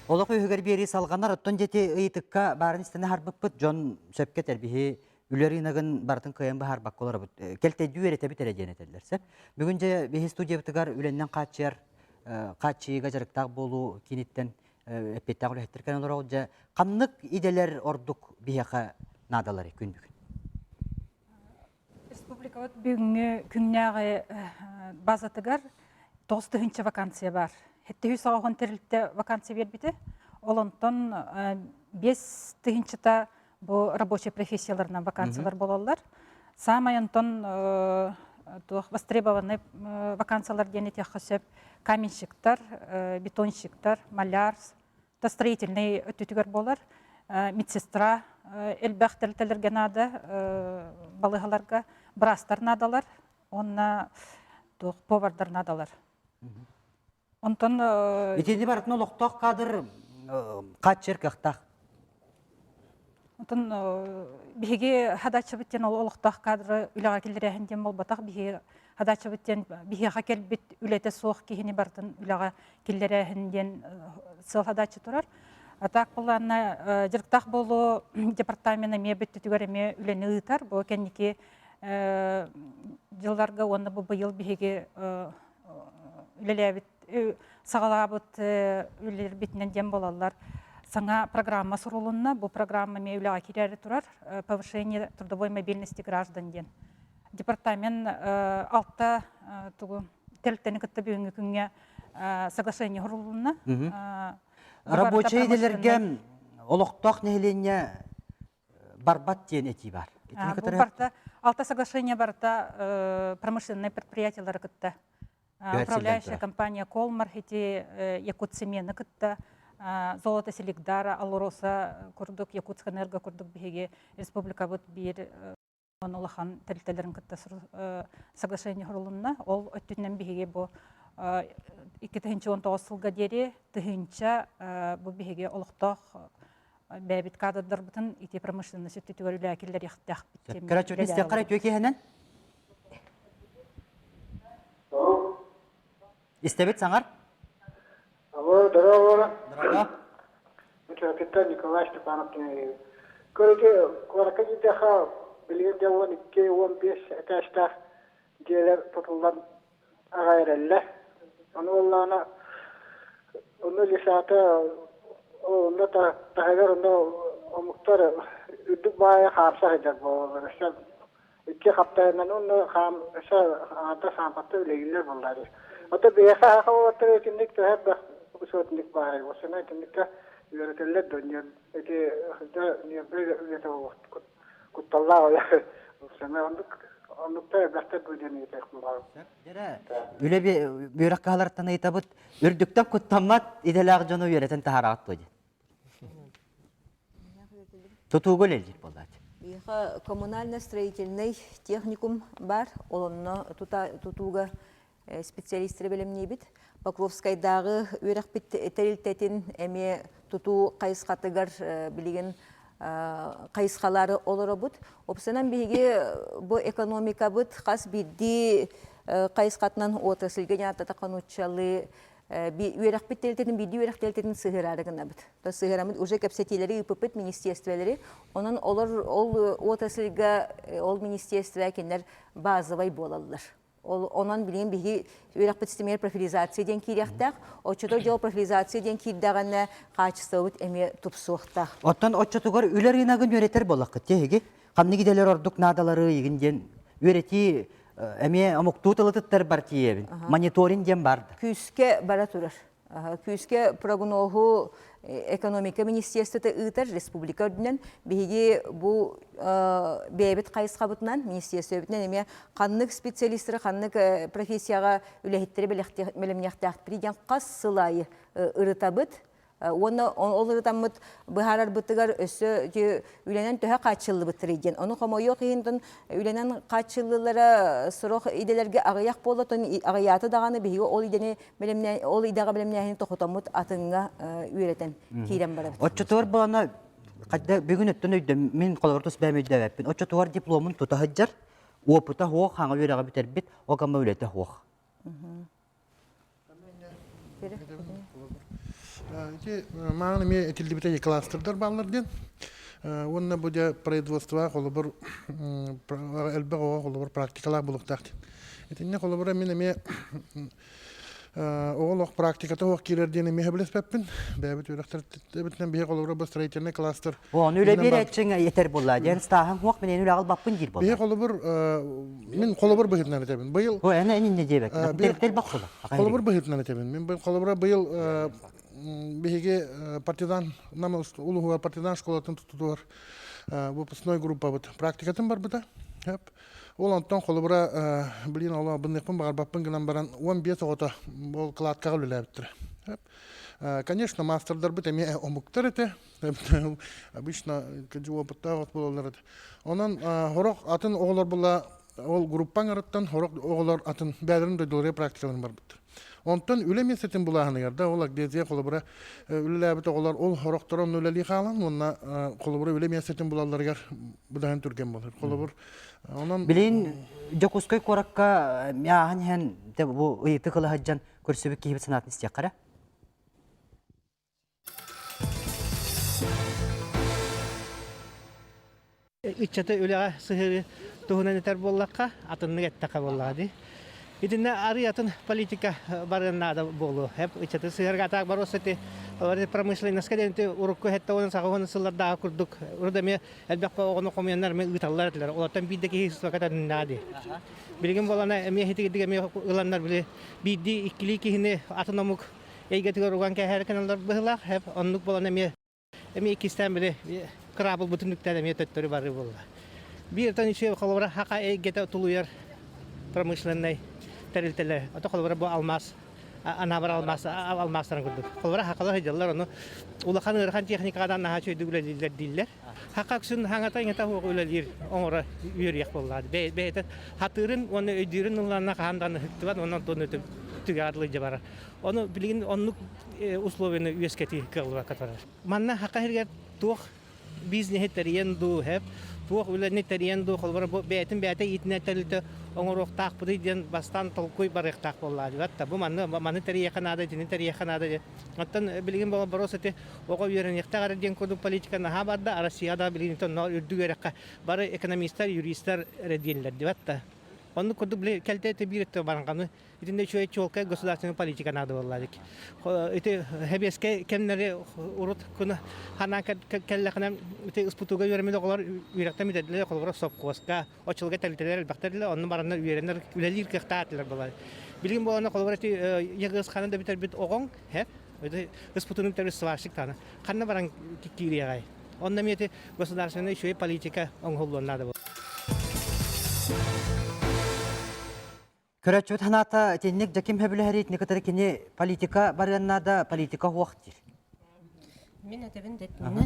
Олох үһүгэр биэрии салҕанар, оттон дьэти ыйытыкка баарын истэн аһарбыппыт дьон сөпкө тэрбиһи үлэ рыногын барытын кыайан быһаарбакка олоробут. Кэлтэйдүү үөрэтэбит эрэ диэн этэллэр. Сөп. Бүгүн дьэ биһи студиябытыгар үлэннэн хааччыйар хааччыйыыга дьарыктаах буолуу кииниттэн эппиэттээх үлэһиттэр кэлэн олороҕут. Дьэ ханнык идэлэр ордук биһиэхэ наадаларый күн бүгүн? Республикабыт бүгүҥҥү күннээҕи базатыгар 9000 вакансия бар. 790 тэрилтэ вакансия биэрбитэ. Ол онтон 5 тыһыынчата бу рабочай профессияларынан вакансиялар буолаллар. Саамай онтон туох востребованный вакансиялар диэн этиэххэ сөп каменщиктар, бетонщиктар, маляр, строительный өттүтүгэр буолар, медсестра элбэх тэрилтэлэргэ наада, балыыһаларга быраастар наадалар, уонна туох повардар наадалар. Онтон Итини барытын олохтоох кадр хааччыйар кыахтаах. Онтон биһиги хадаччыбыт диэн ол олохтоох кадры үлэҕэ киллэрээһин диэн буолбатах. Биһиги хадаччыбыт диэн биһиэхэ кэлбит үлэтэ суох киһини барытын үлэҕэ киллэрээһин диэн сыал хадаччы турар. А так былаанна дьарыктаах буолуу департамент эмиэ бүттүтүгэр эмиэ үлэни ыытар. Бу кэнники дьылларга уонна бу быйыл биһиги үлэлээбит саҕалаабыт үлэлэрбитинэн диэн буолаллар. Саҥа программа сурулунна. Бу программа эмиэ үлэҕэ киирээри турар. Повышение трудовой мобильности граждан диэн. Департамент алта тугу тэрилтэни кытта бүгүҥҥү күҥҥэ соглашение сурулунна. Рабочай идэлэргэ олохтоох нэһилиэнньэ барбат диэн этии бар. Бу барта алта соглашение барыта промышленнай предприятиелары кытта управляющая компания Колмар ити Якутцемены кытта Золото Селигдара, Алроса курдук, Якутскэнерго курдук биһиги республикабыт биир улахан тэрилтэлэрин кытта соглашение сурулунна. Ол өттүнэн биһиги бу 2019 сылга диэри тыһыынча бу биһиги олохтоох бэйэбит кадрдарбытын ити промышленность өттүтүгэр үлэ киллэриэхтээхпит. Короче, истиэххэ үтүө киэһэнэн. Истэбит саҥар. Алло, здорово. Здорово. Капитан Николай Степанов Көрүтү куоракка киирдэххэ билигин дьэ 12, 15 этажтаах дьиэлэр тутуллан аҕай эрэллэр. Ону буоллаҕына онно лесата онно таһыгар онно омуктар үрдүк баайы хаамса сылдьар буолаллар. Өссө икки хаптайынан онно хаам өссө аҥардас хаампаттар үлэлииллэр буоллар. Ото биһиэхэ саха уолаттара итинник төһө элбэх сотник баарый? Осуна итинниккэ үөрэтэллэр да ити ньиэрбэ үлэтэ кутталлаах үлэ. Осуна оннук оннуктар элбэхтэр бу диэн ыйытыахпын баҕарабын. Үлэ үөрэх кыһаларыттан ыйытабыт, үрдүктэн куттаммат идэлээх дьону үөрэтэн таһаараҕыт дуо диэн. Тутууга үлэлиир буоллаат. Биһиэхэ коммунально-строительный техникум бар, ол онно тутууга специалистары бэлэмниибит. Покровскайдааҕы үөрэхпит тэрилтэтин эмиэ тутуу хайысхатыгар билигин хайысхалары олоробут. Опсанан биһиги бу экономикабыт хас биирдии хайысхатынан отрасльга ньаатата конуччалыы. Үөрэхпит тэрилтэтин биирдии үөрэх тэрилтэтин сыһыараары гынабыт. То сыһыараммыт уже кэпсэтиилэри ыыппыппыт министерстволары. Онон олор ол отрасльга ол министерство кинилэр базовай буолаллар. Ол онон билигин биһиги үөрэхпит системигэр профилизация диэн киириэхтээх. Оччото дьол профилизация диэн киирдэҕинэ хаачыстыбабыт эмиэ тупсуохтаах. Оттон оччотугар үлэ рыногын үөрэтэр буоллаххыт эһиги? Ханнык идэлэр ордук наадалары игин диэн үөрэтии эмиэ омуктуу тылытыттар бар тиийэбин. Мониторинг диэн бар да. Күүскэ бара турар. Күүскэ прогноһу экономика министерствота ыытар республика үрдүнэн биһиги бу бэйэбит хайысхабытынан министерствобытынан эмиэ ханнык специалистары ханнык профессияҕа үлэһиттэри бэлэмниэхтээхпит диэн хас сыл аайы ырытабыт Уонна ол ырытаммыт быһаарарбытыгар өссө үлэнэн төһө хааччыллыбыттарый диэн. Ону хомойуох иһин үлэнэн хааччыллыылара сорох идэлэргэ аҕыйах буолла, аҕыйаата даҕаны биһиги ол идэни ол идэҕэ бэлэмнээһини тохотоммут атыҥҥа үөрэтэн киирэн барабыт. Оччотугар буолана хайда бүгүн өттөн өйдөм мин холобур тус бэйэм өйдөөбөппүн. Оччотугар дипломун тута сылдьар, опыта суох, хаҥа үөрэҕи бүтэрбит, ол гамма үлэтэ суох. Ити мааны эмиэ этиллибитэ кластердар бааллар диэн. Уонна бу дьэ производство холобур элбэх оҕо холобур практикалаах булуктаах диэн. Итиннэ холобура мин эмиэ оҕо олох практиката суох киирэр диэн эмиэ сөбүлэспэппин. Бэйэбит үөрэхтэрбитинэн биһиги холобура бу строительный кластер Ону үлэ биэрээччиҥ этэр буолла диэн стааһын хуох минээн үлэҕэ ылбаппын диир буолла. Биһи холобур мин холобур быһыытынан этэбин. Быйыл О, эн эн инне диэбэккин. Тэртэл бак Холобур быһыытынан этэбин. Мин холобура быйыл биһиги партизан нам улууһугар партизан школатын тутуутугар выпускной группабыт практикатын барбыта. Ол онтон холобура блин ол бынныхпын баҕарбаппын гынан баран 15 оҕото ол кладкаҕа үлэлээбиттэрэ. Конечно, мастердарбыт эмиэ омуктар этэ. Обычно опыттаах от буолаллар этэ. Онон хорох атын оҕолор була ол группаҥ арыттан хорох оҕолор атын бэйэлэрин дойдуларыгар практикаларын барбыттар. Онтон үлэ миэстэтин булааһыныгар да ол Агдезия холобура үлэлээбит оҕолор ол хорохторо онно үлэлии хаалан уонна холобура үлэ миэстэтин булалларыгар быдаһын түргэн буолар. Холобур онон Билин Дьокуускай куоракка ааһан иһэн бу ыйытык ыла сылдьан көрсүбүт киһибит санаатын истиэххэ эрэ. Ыччаты үлэҕэ сыһыарыы туһунан этэр буоллахха, атыннык эттэххэ буоллаҕа дии. Итиннэ арый атын политика барыан наада буолуо. Эп ыччаты сыһыарга атаак баруос эти промышленноска диэн урукку хэттэ уонна саха уонна сыллардааҕы курдук урут эмиэ элбэх оҕону хомуйаннар эмиэ ыыталлар этилэр. Олортон биир да киһи сыспакка төнүннэҕэ дии. Билигин буолана эмиэ хитигирдик эмиэ ыланнар били биирдии иккилии киһини атын омук эйгэтигэр уган кээһэр гыналлар быһыылаах. Эп оннук буолан эмиэ эмиэ иккистээн били кыраабылбытын үктээн эмиэ төттөрү барыы буолла. Бииртэн үчүгэй холобура хака эйгэтэ тулуйар промышленнай тэрилтэлэр. Ото холобура бу алмаас анаабар алмаас алмаастарын курдук. Холобура хакалар сылдьаллар ону улахан ыарахан техникаҕа наһаа үчүгэйдик үлэлииллэр дииллэр. Хака үксүн хаҥата иҥэтэ суох үлэлиир оҥоро үөрүйэх буоллаҕа. Бэйэтэ хатыырын уонна өйдүүрүн ылланна хаһан даҕаны ыһыктыбат уонна онтон түгэҕэр дылы барар. Ону билигин оннук условияны үөскэтии кыаллыбакка турар. Манна хака сиригэр туох бизнеһи тэрийэн дуу, хэп, туох үлэни тэрийэн дуу, холобура бу бэйэтин бэйэтэ иитинэ тэрилтэ оҥоруохтаахпытый диэн бастаан толкуй барыахтаах буоллаҕа дии. Бу манны маны тэрийиэххэ наада, итини тэрийиэххэ наада диэн. Оттон билигин бороос ити оҕо үөрэниэхтээх эрэ диэн курдук политика наһаа барда. Россияҕа да билигин онно үрдүк үөрэххэ бары экономистар, юристар эрэ дииллэр дибат да. Оннук курдук били кэлтэ биир өттө баранҕаны Итиннэ үчүгэй чуолкай государственная политика наада буолла дик. Ити хэбиэскэй кэмнэри урут күн ханаан кэллэхинэ ити ыспытууга үөрэммит оҕолор үөрэхтэн бүтэрдилэр холобура сопхуоска оччолорго тэрилтэлэр элбэхтэр онно бараннар үөрэнэр үлэлиир кыахтаах этилэр буолар. Билигин буолана холобура ити ягыз ханан да бүтэрбит оҕоҥ хэп ыспытуунун бүтэрбит сварщик таана ханна баран киириэҕэй. Онно эмиэ ити государственная үчүгэй политика оҥоһуллуон наада буолар. Көрөөччүбүт санаата итинник дьэ ким сөбүлэһэрий итини кытары кини политика барыан наада, политика суох диир. Мин этэбин дэтинэ.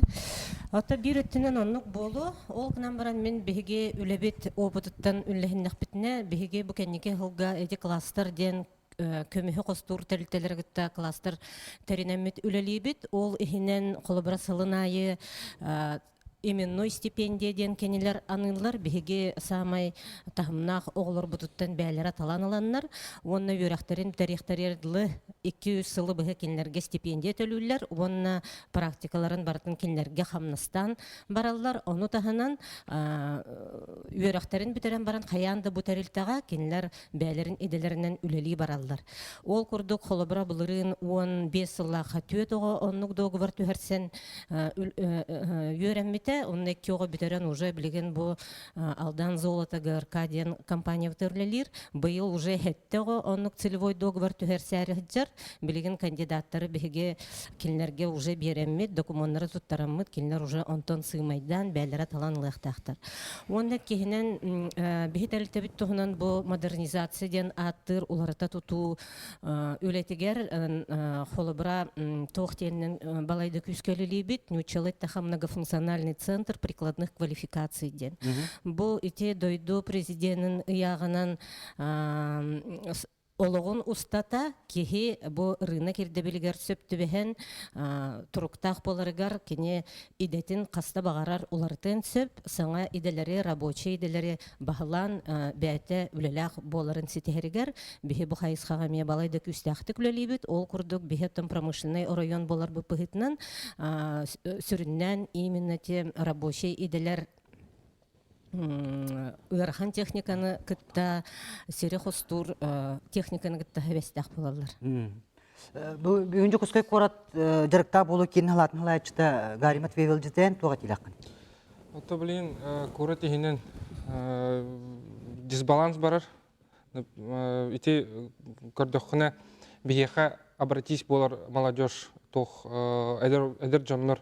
Ото биир өттүнэн оннук буолуо. Ол гынан баран мин биһиги үлэбит опытыттан үллэһиннэхпитинэ, биһиги бу кэнники сылга эти класстар диэн көмүһү хостуур тэрилтэлэри кытта класстар тэринэммит үлэлиибит. Ол иһинэн холобура сылын аайы. Именной стипендия диэн кинилэр аныыллар. Биһиги саамай таһымнаах оҕолорбутуттан бэйэлэрэ талан ыланнар уонна үөрэхтэрин бүтэриэхтэригэр дылы 2-3 сылы быһа кинилэргэ стипендия төлүүллэр уонна практикаларын барытын кинилэргэ хамнастаан бараллар. Ону таһынан үөрэхтэрин бүтэрэн баран хайаан да бу тэрилтэҕэ кинилэр бэйэлэрин идэлэринэн үлэлии бараллар. Ол курдук холобура былырыын 15 сыллаахха түөрт оҕо оннук договор түһэрсэн үөрэммитэ. Онно икки оҕо бүтэрэн уже билигин бу Алдан золото ГРК диэн компаниябыт үлэлиир. Быйыл уже сэттэ оҕо оннук целевой договор түһэрсээри сылдьар. Билигин кандидаттары биһиги кинилэргэ уже биэрэммит, докумуоннары туттараммыт, кинилэр уже онтон сыымайдаан бэйэлэрэ талан ылыахтаахтар. Уонна иккиһинэн биһи тэрилтэбит туһунан бу модернизация диэн ааттыыр уларыта тутуу үлэтигэр холобура туох диэнинэн балайда күүскэ үлэлиибит нууччалыы эттэххэ многофункциональный центр прикладных квалификаций диэн. Бу ити дойду президенин ыйааҕынан олоҕун устата киһи бу рынок ирдэбилигэр сөп түбэһэн туруктаах буоларыгар кини идэтин хаста баҕарар уларытыан сөп, саҥа идэлэри, рабочай идэлэри баһылаан бэйэтэ үлэлээх буоларын ситиһэригэр биһи бу хайысхаҕа эмиэ балай да күүстээхтик үлэлиибит. Ол курдук биһи оттон промышленнай оройуон буоларбыт быһыытынан сүрүннээн именно те рабочай идэлэр ыарахан техниканы кытта сири хостуур техниканы кытта хэбэстээх буолаллар. Бу бүгүн Дьокуускай куорат дьарыктаах буолуу киин халаатын халааччыта Гарри Матвеевич дьитэн туох этиилэххин? Ото билигин куорат иһинэн дисбаланс барар. Ити көрдөххүнэ биһиэхэ обратись буолар молодежь туох эдэр дьоннор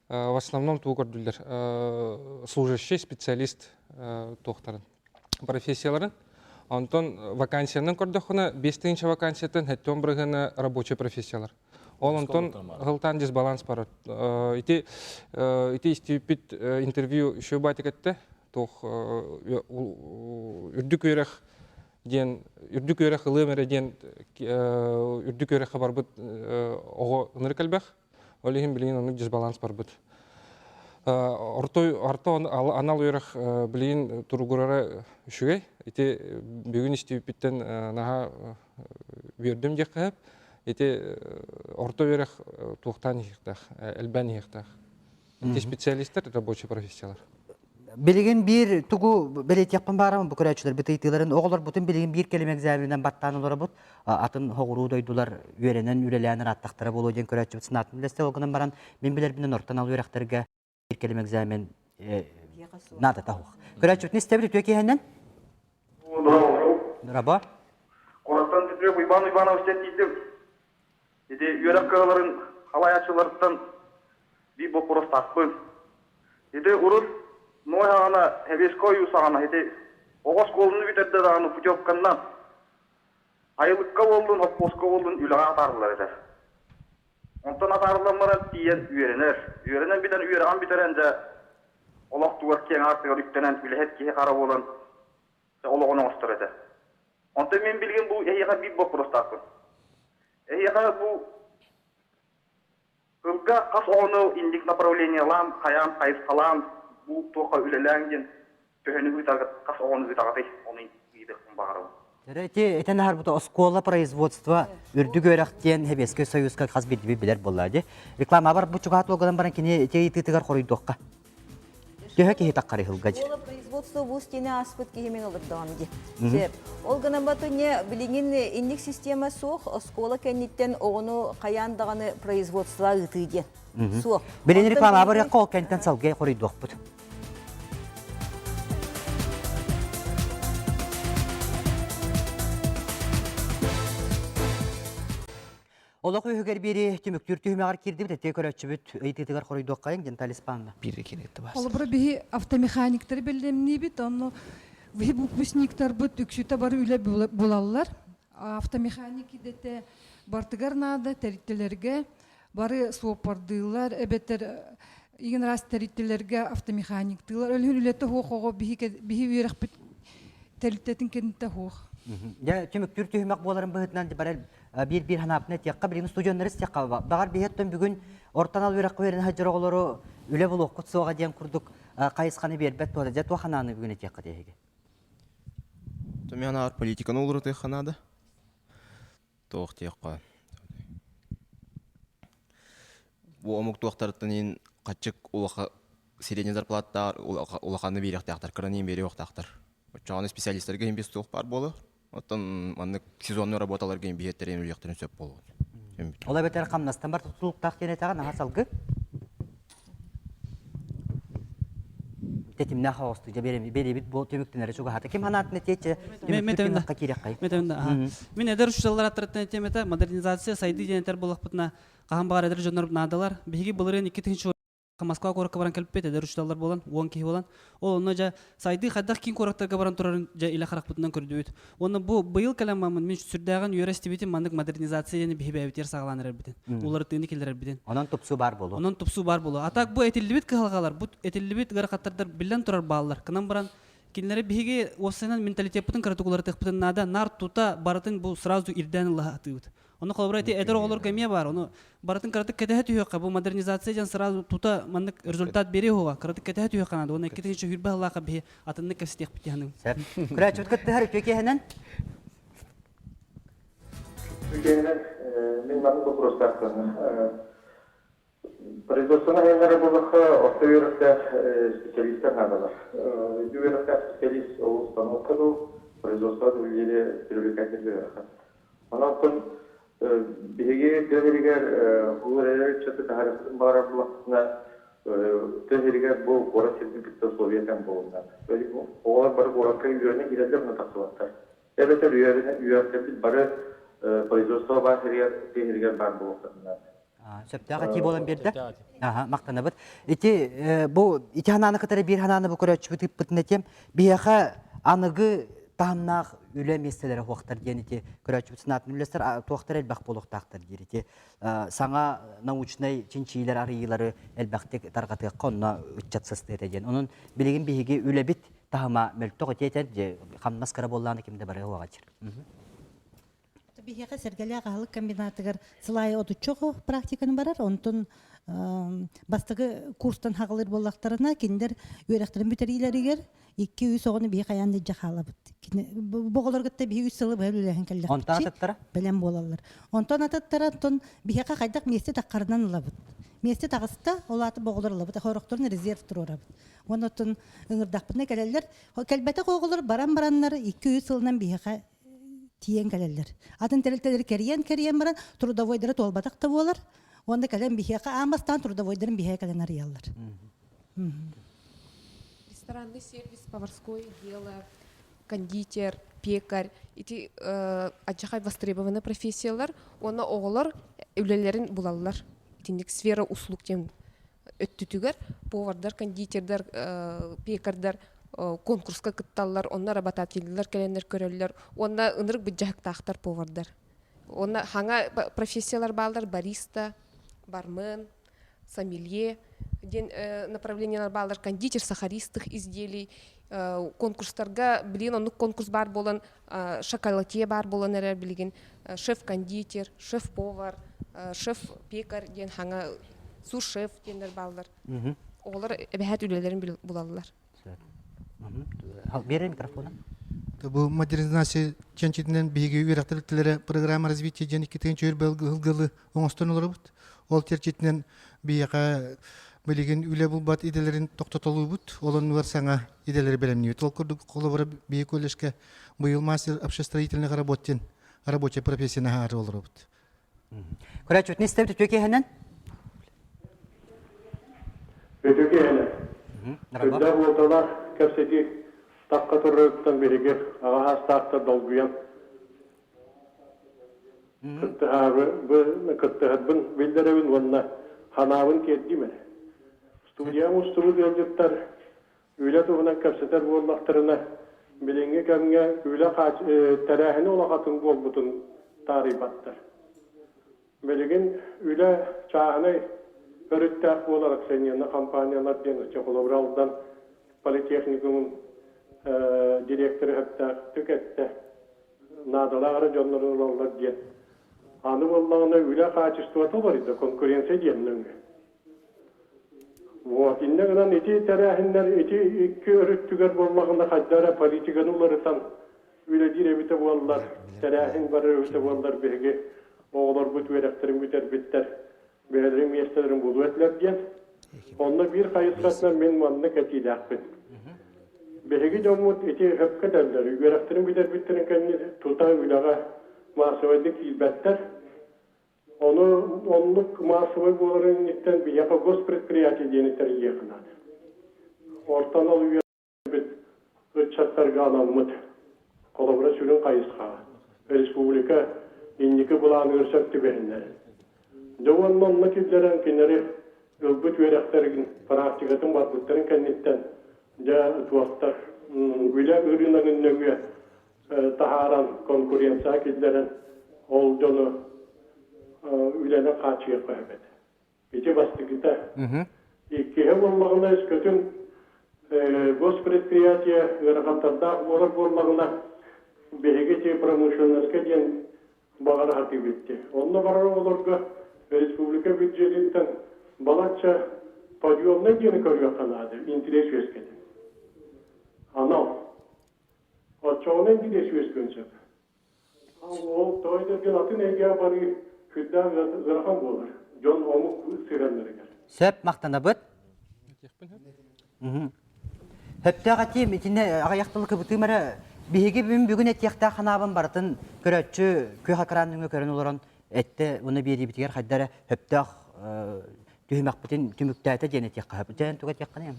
в основном тугу көрдүллэр служащий специалист туохтарын профессияларын. Онтон вакансиянан көрдөххүнэ 5000 вакансияттан 70 бырыһыана рабочай профессиялар. Ол онтон һылтаан дисбаланс барар. Ити ити истибиппит интервью еще батик этте. Туох үрдүк үөрэх диэн үрдүк үөрэх ылыам эрэ диэн үрдүк үөрэххэ барбыт оҕо ынырык элбэх. Ол иһин билигин оннук дисбаланс барбыт. Орто орто анал үөрэх билигин туругурара үчүгэй. Ити бүгүн истибиппиттэн наһаа үөрдүм диэххэ сөп. Ити орто үөрэх туохтаан иһиэхтээх, элбээн иһиэхтээх. Ити специалистар рабочий профессиялар. Билигин биир тугу бэлиэтиэхпин баарабын бу көрөөччүлэрбит ыйытыыларын оҕолорбутун билигин биир кэлим экзаменынан баттаан олоробут. Атын хоҕуруу дойдулар үөрэнэн үлэлээн ырааттахтара буолуо диэн көрөөччүбүт санаатын үллэстэ. Ол гынан баран мин билэрбинэн ортон ал үөрэхтэргэ биир кэлим экзамен наадата суох. Көрөөччүбүтүн истэбит үтүө киэһэнэн. Дорообо. Куораттан Петров Уйбаан Уйбаанович тиийдим. Ити үөрэх кыһаларын халайааччыларыттан биир боппуруостаахпын. Ити урут Ной аҕана Хэбиэскэ ойуу саҕана ити оҕо оскуоланы бүтэрдэ даҕаны путевканнан айылыкка буоллун, хоппуоска буоллун үлэҕэ атаарыллар этэ. Онтон атаарыллан баран тиийэн үөрэнэр. Үөрэнэн бүтэн үөрэҕин бүтэрэн дьэ олох тугар киэҥ аартыгар үктэнэн үлэһит киһи хара буолан олоҕун оҥостор этэ. Онтон мин билигин бу эһиэхэ биир боппуруостаахпын. Эһиэхэ бу сылга хас оҕону инник направлениелаан, хайаан, хайысхалаан бу туохха үлэлээҥ диэн төһөнү ыытаргыт, хас оҕону ыытаҕытый, ону ыйытыахпын баҕарабын. Эти этэн аһарбыта оскуола производство үрдүк үөрэх диэн Сэбиэскэй Союзка хас биирдии билэр буолла дии. Рекламабар бу чугаат уолганан баран кини ити ыйытыытыгар хоруйдуохха. Төһө киһи таххары сылга дьир? Оскуола производство бу стене ааспыт киһи мен олордоҕум дии. Сөп. Ол гынан батыне билигин инник система суох, оскуола кэнниттэн оҕону хайаан даҕаны производство ыытыы диэн. Суох. Билин реклама барыахха ол кэнтэн салгыы хоруйдуохпут. Олох үһүгэр биэри түмүктүүр түһүмэҕэр киирдибит этиэ көрөөччүбүт ыйытыытыгар хоруйдуоххайыҥ Денталь Испанна. Бииргэ киирикти баас. Холобура биһи автомеханиктары бэлэмниибит, онно биһи выпускниктарбыт үксүтэ бары үлэ булаллар. Автомеханик идэтэ бартыгар наада тэрилтэлэргэ бары суоппардыыллар эбэтэр игин раз тэрилтэлэргэ автомеханиктыылар. Өлүһүн үлэтэ суох оҕо биһи биһи үөрэхпит тэрилтэтин кэннитэ суох. Дьэ түмүктүүр түһүмэх буоларын быһыытынан бары биир-биир ханааппын этиэххэ, билигин студеннары истиэххэ баҕар биһиэттэн бүгүн орто анал үөрэххэ үөрэнэ сылдьар оҕолору үлэ булуоххут суоҕа диэн курдук хайысханы биэрбэт туода. Дьэ туох анааны бүгүн этиэххит эһиги? Мен анаар политиканы уларытыахха наада. Туох диэххэ. Бу омук туохтарыттан иин хаччык улаха средний зарплаттаар улаханы биэриэхтээхтэр, кыраны иин биэриэхтээхтэр. Оччоҕуна специалистарга иин туох баар буолар. Оттон маннык сезонный работаларга иин биһиэттэрин үлүөхтэрин сөп буолуо. Ол эбэтэр хамнастан бар тутулуктаах диэн этэҕин аха салгы. Тэтимнээх оҕосту дьэ биэрэбит бу түмүктэнэри чугаһата. Ким ханаатын этиэччэ түмүктүк киирэххэй. Мин эдэр учууталлар аттарыттан этиэм этэ, модернизация сайдыы диэн этэр буоллахпытына, хаһан баҕар эдэр дьоннор наадалар. Биһиги былырыын 2000 Москва куоракка баран кэлбиппит, эдэр учууталлар буолан, 10 киһи буолан. Ол онно дьэ сайдыы хайдах киин куораттарга баран турарын дьэ илэ харахпытынан көрдүбүт. Уонна бу быйыл кэлэн маммын мин сүрдээҕин үөрэ истибитим маннык модернизация диэни биһи бэйэбитигэр саҕалаан эрэрбитин, уларытыыны киллэрэрбитин. Онон тупсуу баар буолуо. Онон тупсуу баар буолуо. А так бу этиллибит кыһалҕалар, бу этиллибит ыарахаттардар биллэн турар бааллар. Кынан баран кинилэри биһиги уопсайынан менталитеппытын кыратык уларытыахпытын наада. Нар тута барытын бу сразу ирдээн ыла сатыыбыт. Ону холобура ити эдэр оҕолорго эмиэ баар. Ону барытын кыратык кэтэһэ түһүөххэ. Бу модернизация диэн сразу тута маннык результат биэриэ уһуга. Кыратык кэтэһэ түһүөххэ наада. Уонна 2020 сыллаахха биһи атыннык кэпсэтиэхпит диһаным. Сөп. Күрээччибит кыттыһар үтүө киэһэнэн. Үтүөнэн мин маннык боппуруостаахпын. Производствоны айаннара буоллахха, орто үөрэхтээх специалистар наадалар. Үрдүк үөрэхтээх специалист ол установка дуу, производство үлэлиири привлекательный үөрэххэ. Онон биһиги тыа сиригэр ол эрэр ыччаты таһаарыахпытын баҕарар буоллахпытына, тыа сиригэр бу куорат сирин кытта условия тэҥ буолунна. Оҕолор бары куоракка үөрэнэ киирэллэр уонна тахсыбаттар. Эбэтэр үөрэхтэрбит бары производство баар сиригэр, тыа сиригэр баар буолуохтарын наада. Сөптөөх этии буолан биэрдэ. Аха, махтанабыт. Ити бу ити ханааны кытары биир ханааны бу көрөөччүбүт ыыппытын этиэм. Биһиэхэ аныгы таһымнаах үлэ миэстэлэрэ суохтар диэн ити көрөөччүбүт санаатын үллэстэр туохтар элбэх буолуохтаахтар диир ити саҥа научнай чинчийиилэр арыйыылары элбэхтик тарҕатыахха онно ыччат сыстыа этэ диэн. Онон билигин биһиги үлэбит таһыма мөлтөх ити этэр хамнас кыра буоллаҕына ким да барыа уоҕа Биһиэхэ Сэргэлээх аһылык комбинатыгар сыл аайы отучча оҕо практиканы барар. Онтон бастакы курстан хаҕылыыр буоллахтарына, кинилэр үөрэхтэрин бүтэриилэригэр 2-3 оҕону биһи хайаан да илдьэ хаалабыт. Бу оҕолор кытта биһи үс сылы быһа үлэлэһэн кэллэхпит. Онтон атыттара? Бэлэм буолаллар. Онтон атыттара, онтон биһиэхэ хайдах миэстэ таххарынан ылабыт. Миэстэ таҕыста, ол аата бу оҕолор ылабыт. Хорохторун резерв туруорабыт. Уонна оттон ыҥырдахпытына кэлэллэр. Кэлбэтэх оҕолор баран бараннар 2-3 сылынан биһиэхэ тиийэн кэлэллэр. Атын тэрилтэлэри кэрийэн-кэрийэн баран трудовойдара туолбатах да буолар. Уонна кэлэн биһиэхэ аан бастаан трудовойдарын биһиэхэ кэлэн арыйаллар. Ресторанный сервис, поварское дело, кондитер, пекарь ити адьахай востребованный профессиялар уонна оҕолор үлэлэрин булаллар. Итинник сфера услуг диэн өттүтүгэр повардар, кондитердар, пекардар конкурска кытталлар, онно работодателлэр кэлэннэр көрөллөр уонна ынырык быдьаһыктаахтар повардар. Уонна хаҥа профессиялар бааллар бариста, бармен, сомелье диэн направлениелар бааллар, кондитер сахаристых изделий конкурстарга билигин оннук конкурс баар буолан шоколадье баар буолан эрэр билигин шеф-кондитер, шеф-повар, шеф-пекарь диэн хаҥа су-шеф диэннэр бааллар. Оҕолор эбэһээт үлэлэрин булаллар. Биэрэ микрофона. Бу модернизация чэнчитинэн биһиги үөрэхтэрилтилэрэ программа развития диэн иккитин чөөр быһылгылы оҥостон олоробут. Ол чэрчитинэн биһиэхэ билигин үлэ булбат идэлэрин тохтотолуубут, ол оннугар саҥа идэлэри бэлэмниибит. Ол курдук холобура биһиги колледжка быйыл мастер общестроительных работ диэн рабочая профессияны аһаары олоробут. Көрөөччүтүн истэбит үтүө киэһэнэн. Үтүө киэһэнэн. Үрдээх уолталаах кэпсэтии тахха турарыттан биһиги аҕа саастаахтар долгуйан кыттыһарбын биллэрэбин уонна ханаабын тиэрдиим эрэ. Студияҕа устубут ыалдьыттар үлэ туһунан кэпсэтэр буоллахтарына, билиҥҥи кэмҥэ үлэ тэрээһинэ улахатын буолбутун таарыйбаттар. Билигин үлэ чааһынай өрүттээх буолар акционернай компаниялар диэн ычча холобура Алдан политехникумун директора сөптөөхтүк эттэ. Наадалаах эрэ дьоннорун ылаллар диэн. Аны буоллаҕына үлэ хаачыстыбата уларыйда, конкуренция диэн нөҥүө. Вот, иннэ гынан ити тэрээһиннэр ити икки өрүттүгэр буоллаҕына хайда эрэ политиканы уларытан үлэлиир эбитэ буоллар, тэрээһин барар эбитэ буоллар биһиги оҕолорбут үөрэхтэрин бүтэрбиттэр, бэйэлэрин миэстэлэрин булуо этилэр диэн. Онно биир хайысхатынан мин маннык этиилээхпин. Биһиги дьоммут ити сөпкө этэллэр, үөрэхтэрин бүтэрбиттэрин кэннэ тута үлэҕэ маассабайдык киирбэттэр. Ону оннук маассабай буоларын инниттэн биһиэхэ госпредприятие диэни тэрийиэххэ наада. Орто анал үөрэхпит ыччаттарга анаммыт. Холобура сүрүн хайысхаҕа республика инники былааныгар сөп түбэһиннэрэн. Дьэ уонна онно киллэрэн кинилэри ылбыт үөрэхтэрин практикатын барбыттарын кэнниттэн дьэ туохтар үлэ ырыынагын нөҥүө таһааран конкуренцияҕа киллэрэн ол дьону үлэнэн хааччыйыахха сөп этэ. Ити бастакыта. Иккиһэ буоллаҕына өскөтүн госпредприятие ыарахаттардаах буолар буоллаҕына биһиги ити промышленноска диэн баҕара сатыыбыт дии. Онно барар оҕолорго республика бюджетиттэн балачча подъемнай диэни көрүөххэ наада, интэриэс үөскэтин. Анал. Оччоҕуна интэриэс үөскүөн сөп. Ол тоҕо диэн атын эйгэҕэ барыы сүрдээх ыарахан буолар. Дьон омук сыһыаннарыгар. Сөп, махтанабыт. Сөптөөх этиим итиннэ аҕыйах тылы кыбытыым эрэ биһиги бүгүн бүгүн этиэхтээх ханаабын барытын көрөөччү күөх экран нөҥүө көрөн олорон этте уонна биэриибитигэр хайда эрэ сөптөөх түһүмэхпитин түмүктээтэ диэн этиэххэ сөп. Дьэ, тугу этиэххиний?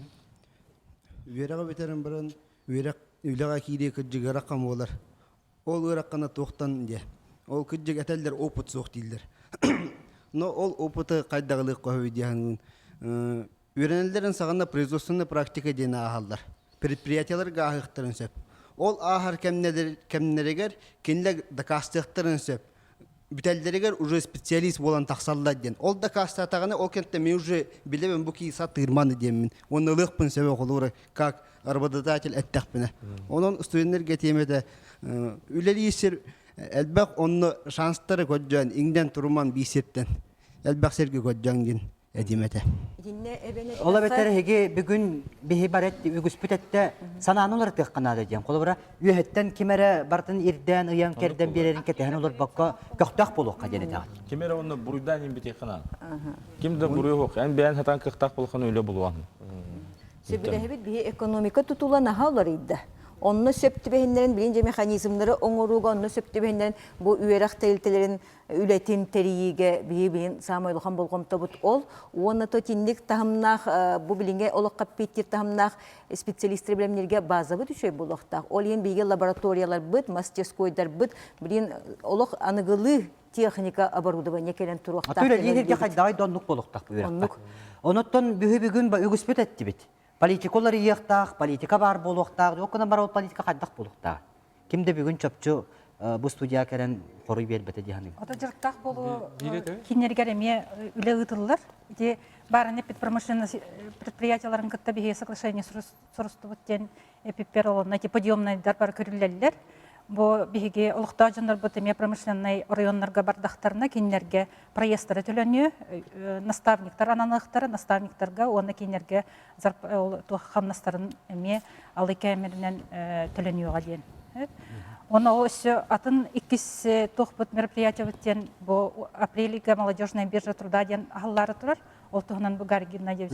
Үөрэҕи бүтэрэн баран үөрэх үлэҕэ киирии кырдьык ыарахан буолар. Ол ыарахана туохтан диэ. Ол кырдьык этэллэр опыт суох дииллэр. Но ол опыты хайдаҕылыах көһөбүй диэхин үөрэнэллэрин саҕана производственная практика диэн ааһаллар. Предприятиеларга ааһыахтарын сөп. Ол ааһар кэмнэригэр кинилэр дакаастыахтарын сөп. Бүтэллэригэр уже специалист буолан тахсаллар диэн. Ол дакаастаатаҕына ол кэнтэ мен уже билэбин бу кии сатыырманы диэммин. Уонна ылыахпын сөбө холуура как работодатель эттэхпинэ. Онон студеннэргэ тиэмэтэ үлэлиир сир элбэх онно шанстары көрдөөн иҥнэн туруман биир сиртэн элбэх сиргэ көрдөөн диэн этим этэ. Ол эбэтэр эһиги бүгүн биһи бар үгүспүт эттэ санааны уларытыахха наада диэн. Холобура, үөһэттэн ким эрэ барытын ирдээн, ыйан, кэрдэн биэрэрин кэтэһэн олорбокко көхтөөх буолуохха диэн этэҕит. Ким эрэ онно буруйдаан иҥбитиэххэ наада. Ким да буруйу суох. Эн бэйэн сатаан кыахтаах буолханы үлэ булуоҥ. Сөбүлэһэбит биһи экономика тутула наһаа уларыйда. Онно сөп түбэһиннэрин билин дьэ механизмнары оҥорууга онно сөп түбэһиннэрин бу үөрэх тэрилтэлэрин үлэтин тэрийиигэ биһи билин саамай улахан болҕомтобут ол уонна то тинник таһымнаах бу билиҥҥэ олоххо эппиэттиир таһымнаах специалистары бэлэмнииргэ базабыт үчүгэй буолуохтаах. Ол иһин биһиги лабораторияларбыт, мастерскойдарбыт билин олох аныгылыы техника оборудование кэлэн туруохтаах. Аты үлэлиир хайдаҕай да оннук буолуохтаах үөрэххэ. Онуттан бүһү бүгүн үгүспүт эттибит. Политика уларыйыахтаах, политика баар буолуохтаах, ол гынан баран ол политика хайдах буолуохтаах? Ким да бүгүн чопчу бу студияға кэлэн хоруй биэрбэтэ дии саныыбын. Ото дьарыктаах буолуу кинилэригэр эмиэ үлэ ыытыллар. Ити баарына эппит промышленность предприятиеларын кытта биһиги соглашение сурустубут диэн эпиппер олонно ити подъемнайдар бары көрүллэллэр. Бу биһиги олохтоох дьоннорбут эмиэ промышленнай оройуоннарга бардахтарына кинилэргэ проездтара төлөнүө, наставниктар ананыахтара, наставниктарга уонна кинилэргэ туох хамнастарын эмиэ алый кээмэринэн төлөнүөҕэ диэн. Уонна ол өссө атын иккис туохпут мероприятиебыт диэн бу апрельга молодежная биржа труда диэн аһыллаары турар. Ол туһунан бу Гарри Геннадьевич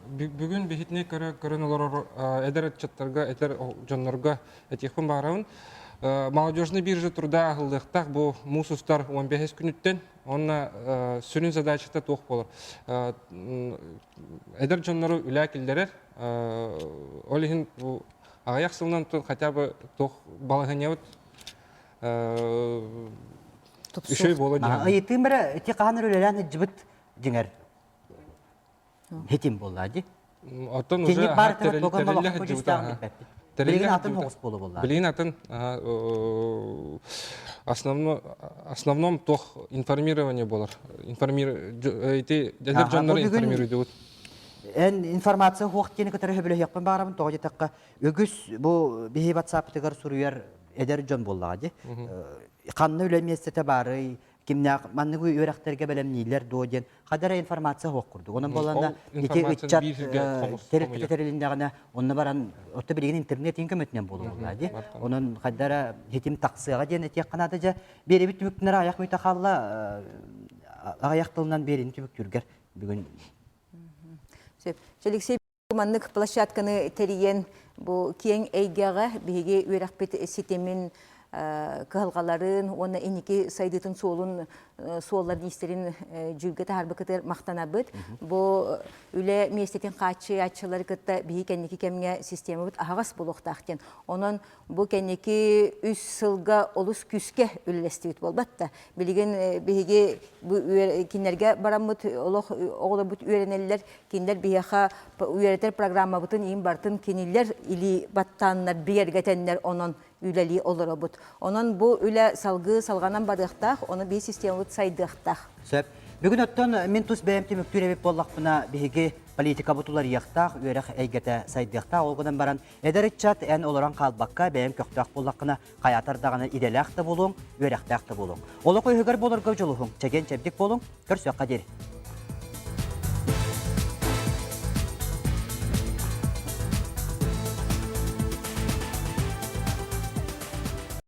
Бүгүн биһитини көрөн олорор эдэр ыччаттарга, эдэр дьоннорго этиэхпин баарабын. Молодежный биржа труда аһыллыахтаах бу муус устар 15 күнүттэн Онно сүрүн задачата туох буолар? Эдэр дьоннору үлэ киллэрэр. Ол иһин бу аҕыйах сылынан хотя бы туох балаһыанньабыт үчүгэй буолуо диэн. Ыйытыым эрэ ити хаһан үлэлээн сылдьыбыт дьиҥэр хитим буолла дии. Оттон уже тэриллэ сылдьыбыта. Билигин атын хоҕус буола буолла. Билигин атын основном туох информирование буолар. Информир ити эдэр дьоннору информируйдубут. Эн информация хуох диэни кытары сөбүлэһиэхпин баарабын тоҕо диэтэххэ үгүс бу биһи WhatsApp-тыгар суруйар эдэр дьон буоллаҕа дии. Ханна үлэ миэстэтэ баарый? Кимнээх маннык үөрэхтэргэ бэлэмнииллэр дуо диэн хадара информация суох курдук. Онон буоллаҕына ити ыччат тэрилтэ тэрилиннэҕинэ онно баран отто билигин интернет иин көмөтүнэн буолуоҕа дии. Онон хайдара хитим тахсыаҕа диэн этиэххэ наада дьэ. Биэрэбит түмүктэнэр аҕыйах мүнүүтэ хаалла аҕыйах тылынан биэрини түмүктүүргэр бүгүн. Сөп. Алексей маннык площадканы тэрийэн бу киэҥ эйгэҕэ биһиги үөрэхпит ситимин кыһалҕаларын уонна инники сайдыытын суолун суолларын иистэрин дьүүлгэ таһаарбыкытыгар махтанабыт. Бу үлэ миэстэтин хааччыйааччылары кытта биһи кэнники кэмҥэ системабыт аһаҕас буолуохтаах диэн. Онон бу кэнники үс сылга олус күүскэ үлэлэстибит буолбат да. Билигин биһиги бу кинилэргэ бараммыт олох оҕолорбут үөрэнэллэр. Кинилэр биһиэхэ үөрэтэр программабытын иин барытын кинилэр илии баттааннар бигэргэтэннэр онон үлэлии олоробут. Онон бу үлэ салгыы салҕанан барыахтаах, ону биир системабыт сайдыахтаах. Сөп. Бүгүн оттон мин тус бэйэм түмүктүүр эбит буоллахпына, биһиги политикабыт уларыйыахтаах, үөрэх эйгэтэ сайдыахтаах. Ол гынан баран, эдэр ыччат эн олорон хаалбакка, бэйэҥ көхтөөх буоллаххына, хайаатар даҕаны идэлээх да буолуоҥ, үөрэхтээх да буолуоҥ. Олох үһүгэр буоларга дьулуһуҥ, чэгиэн-чэбдик буолуҥ, көрсүөххэ диэри.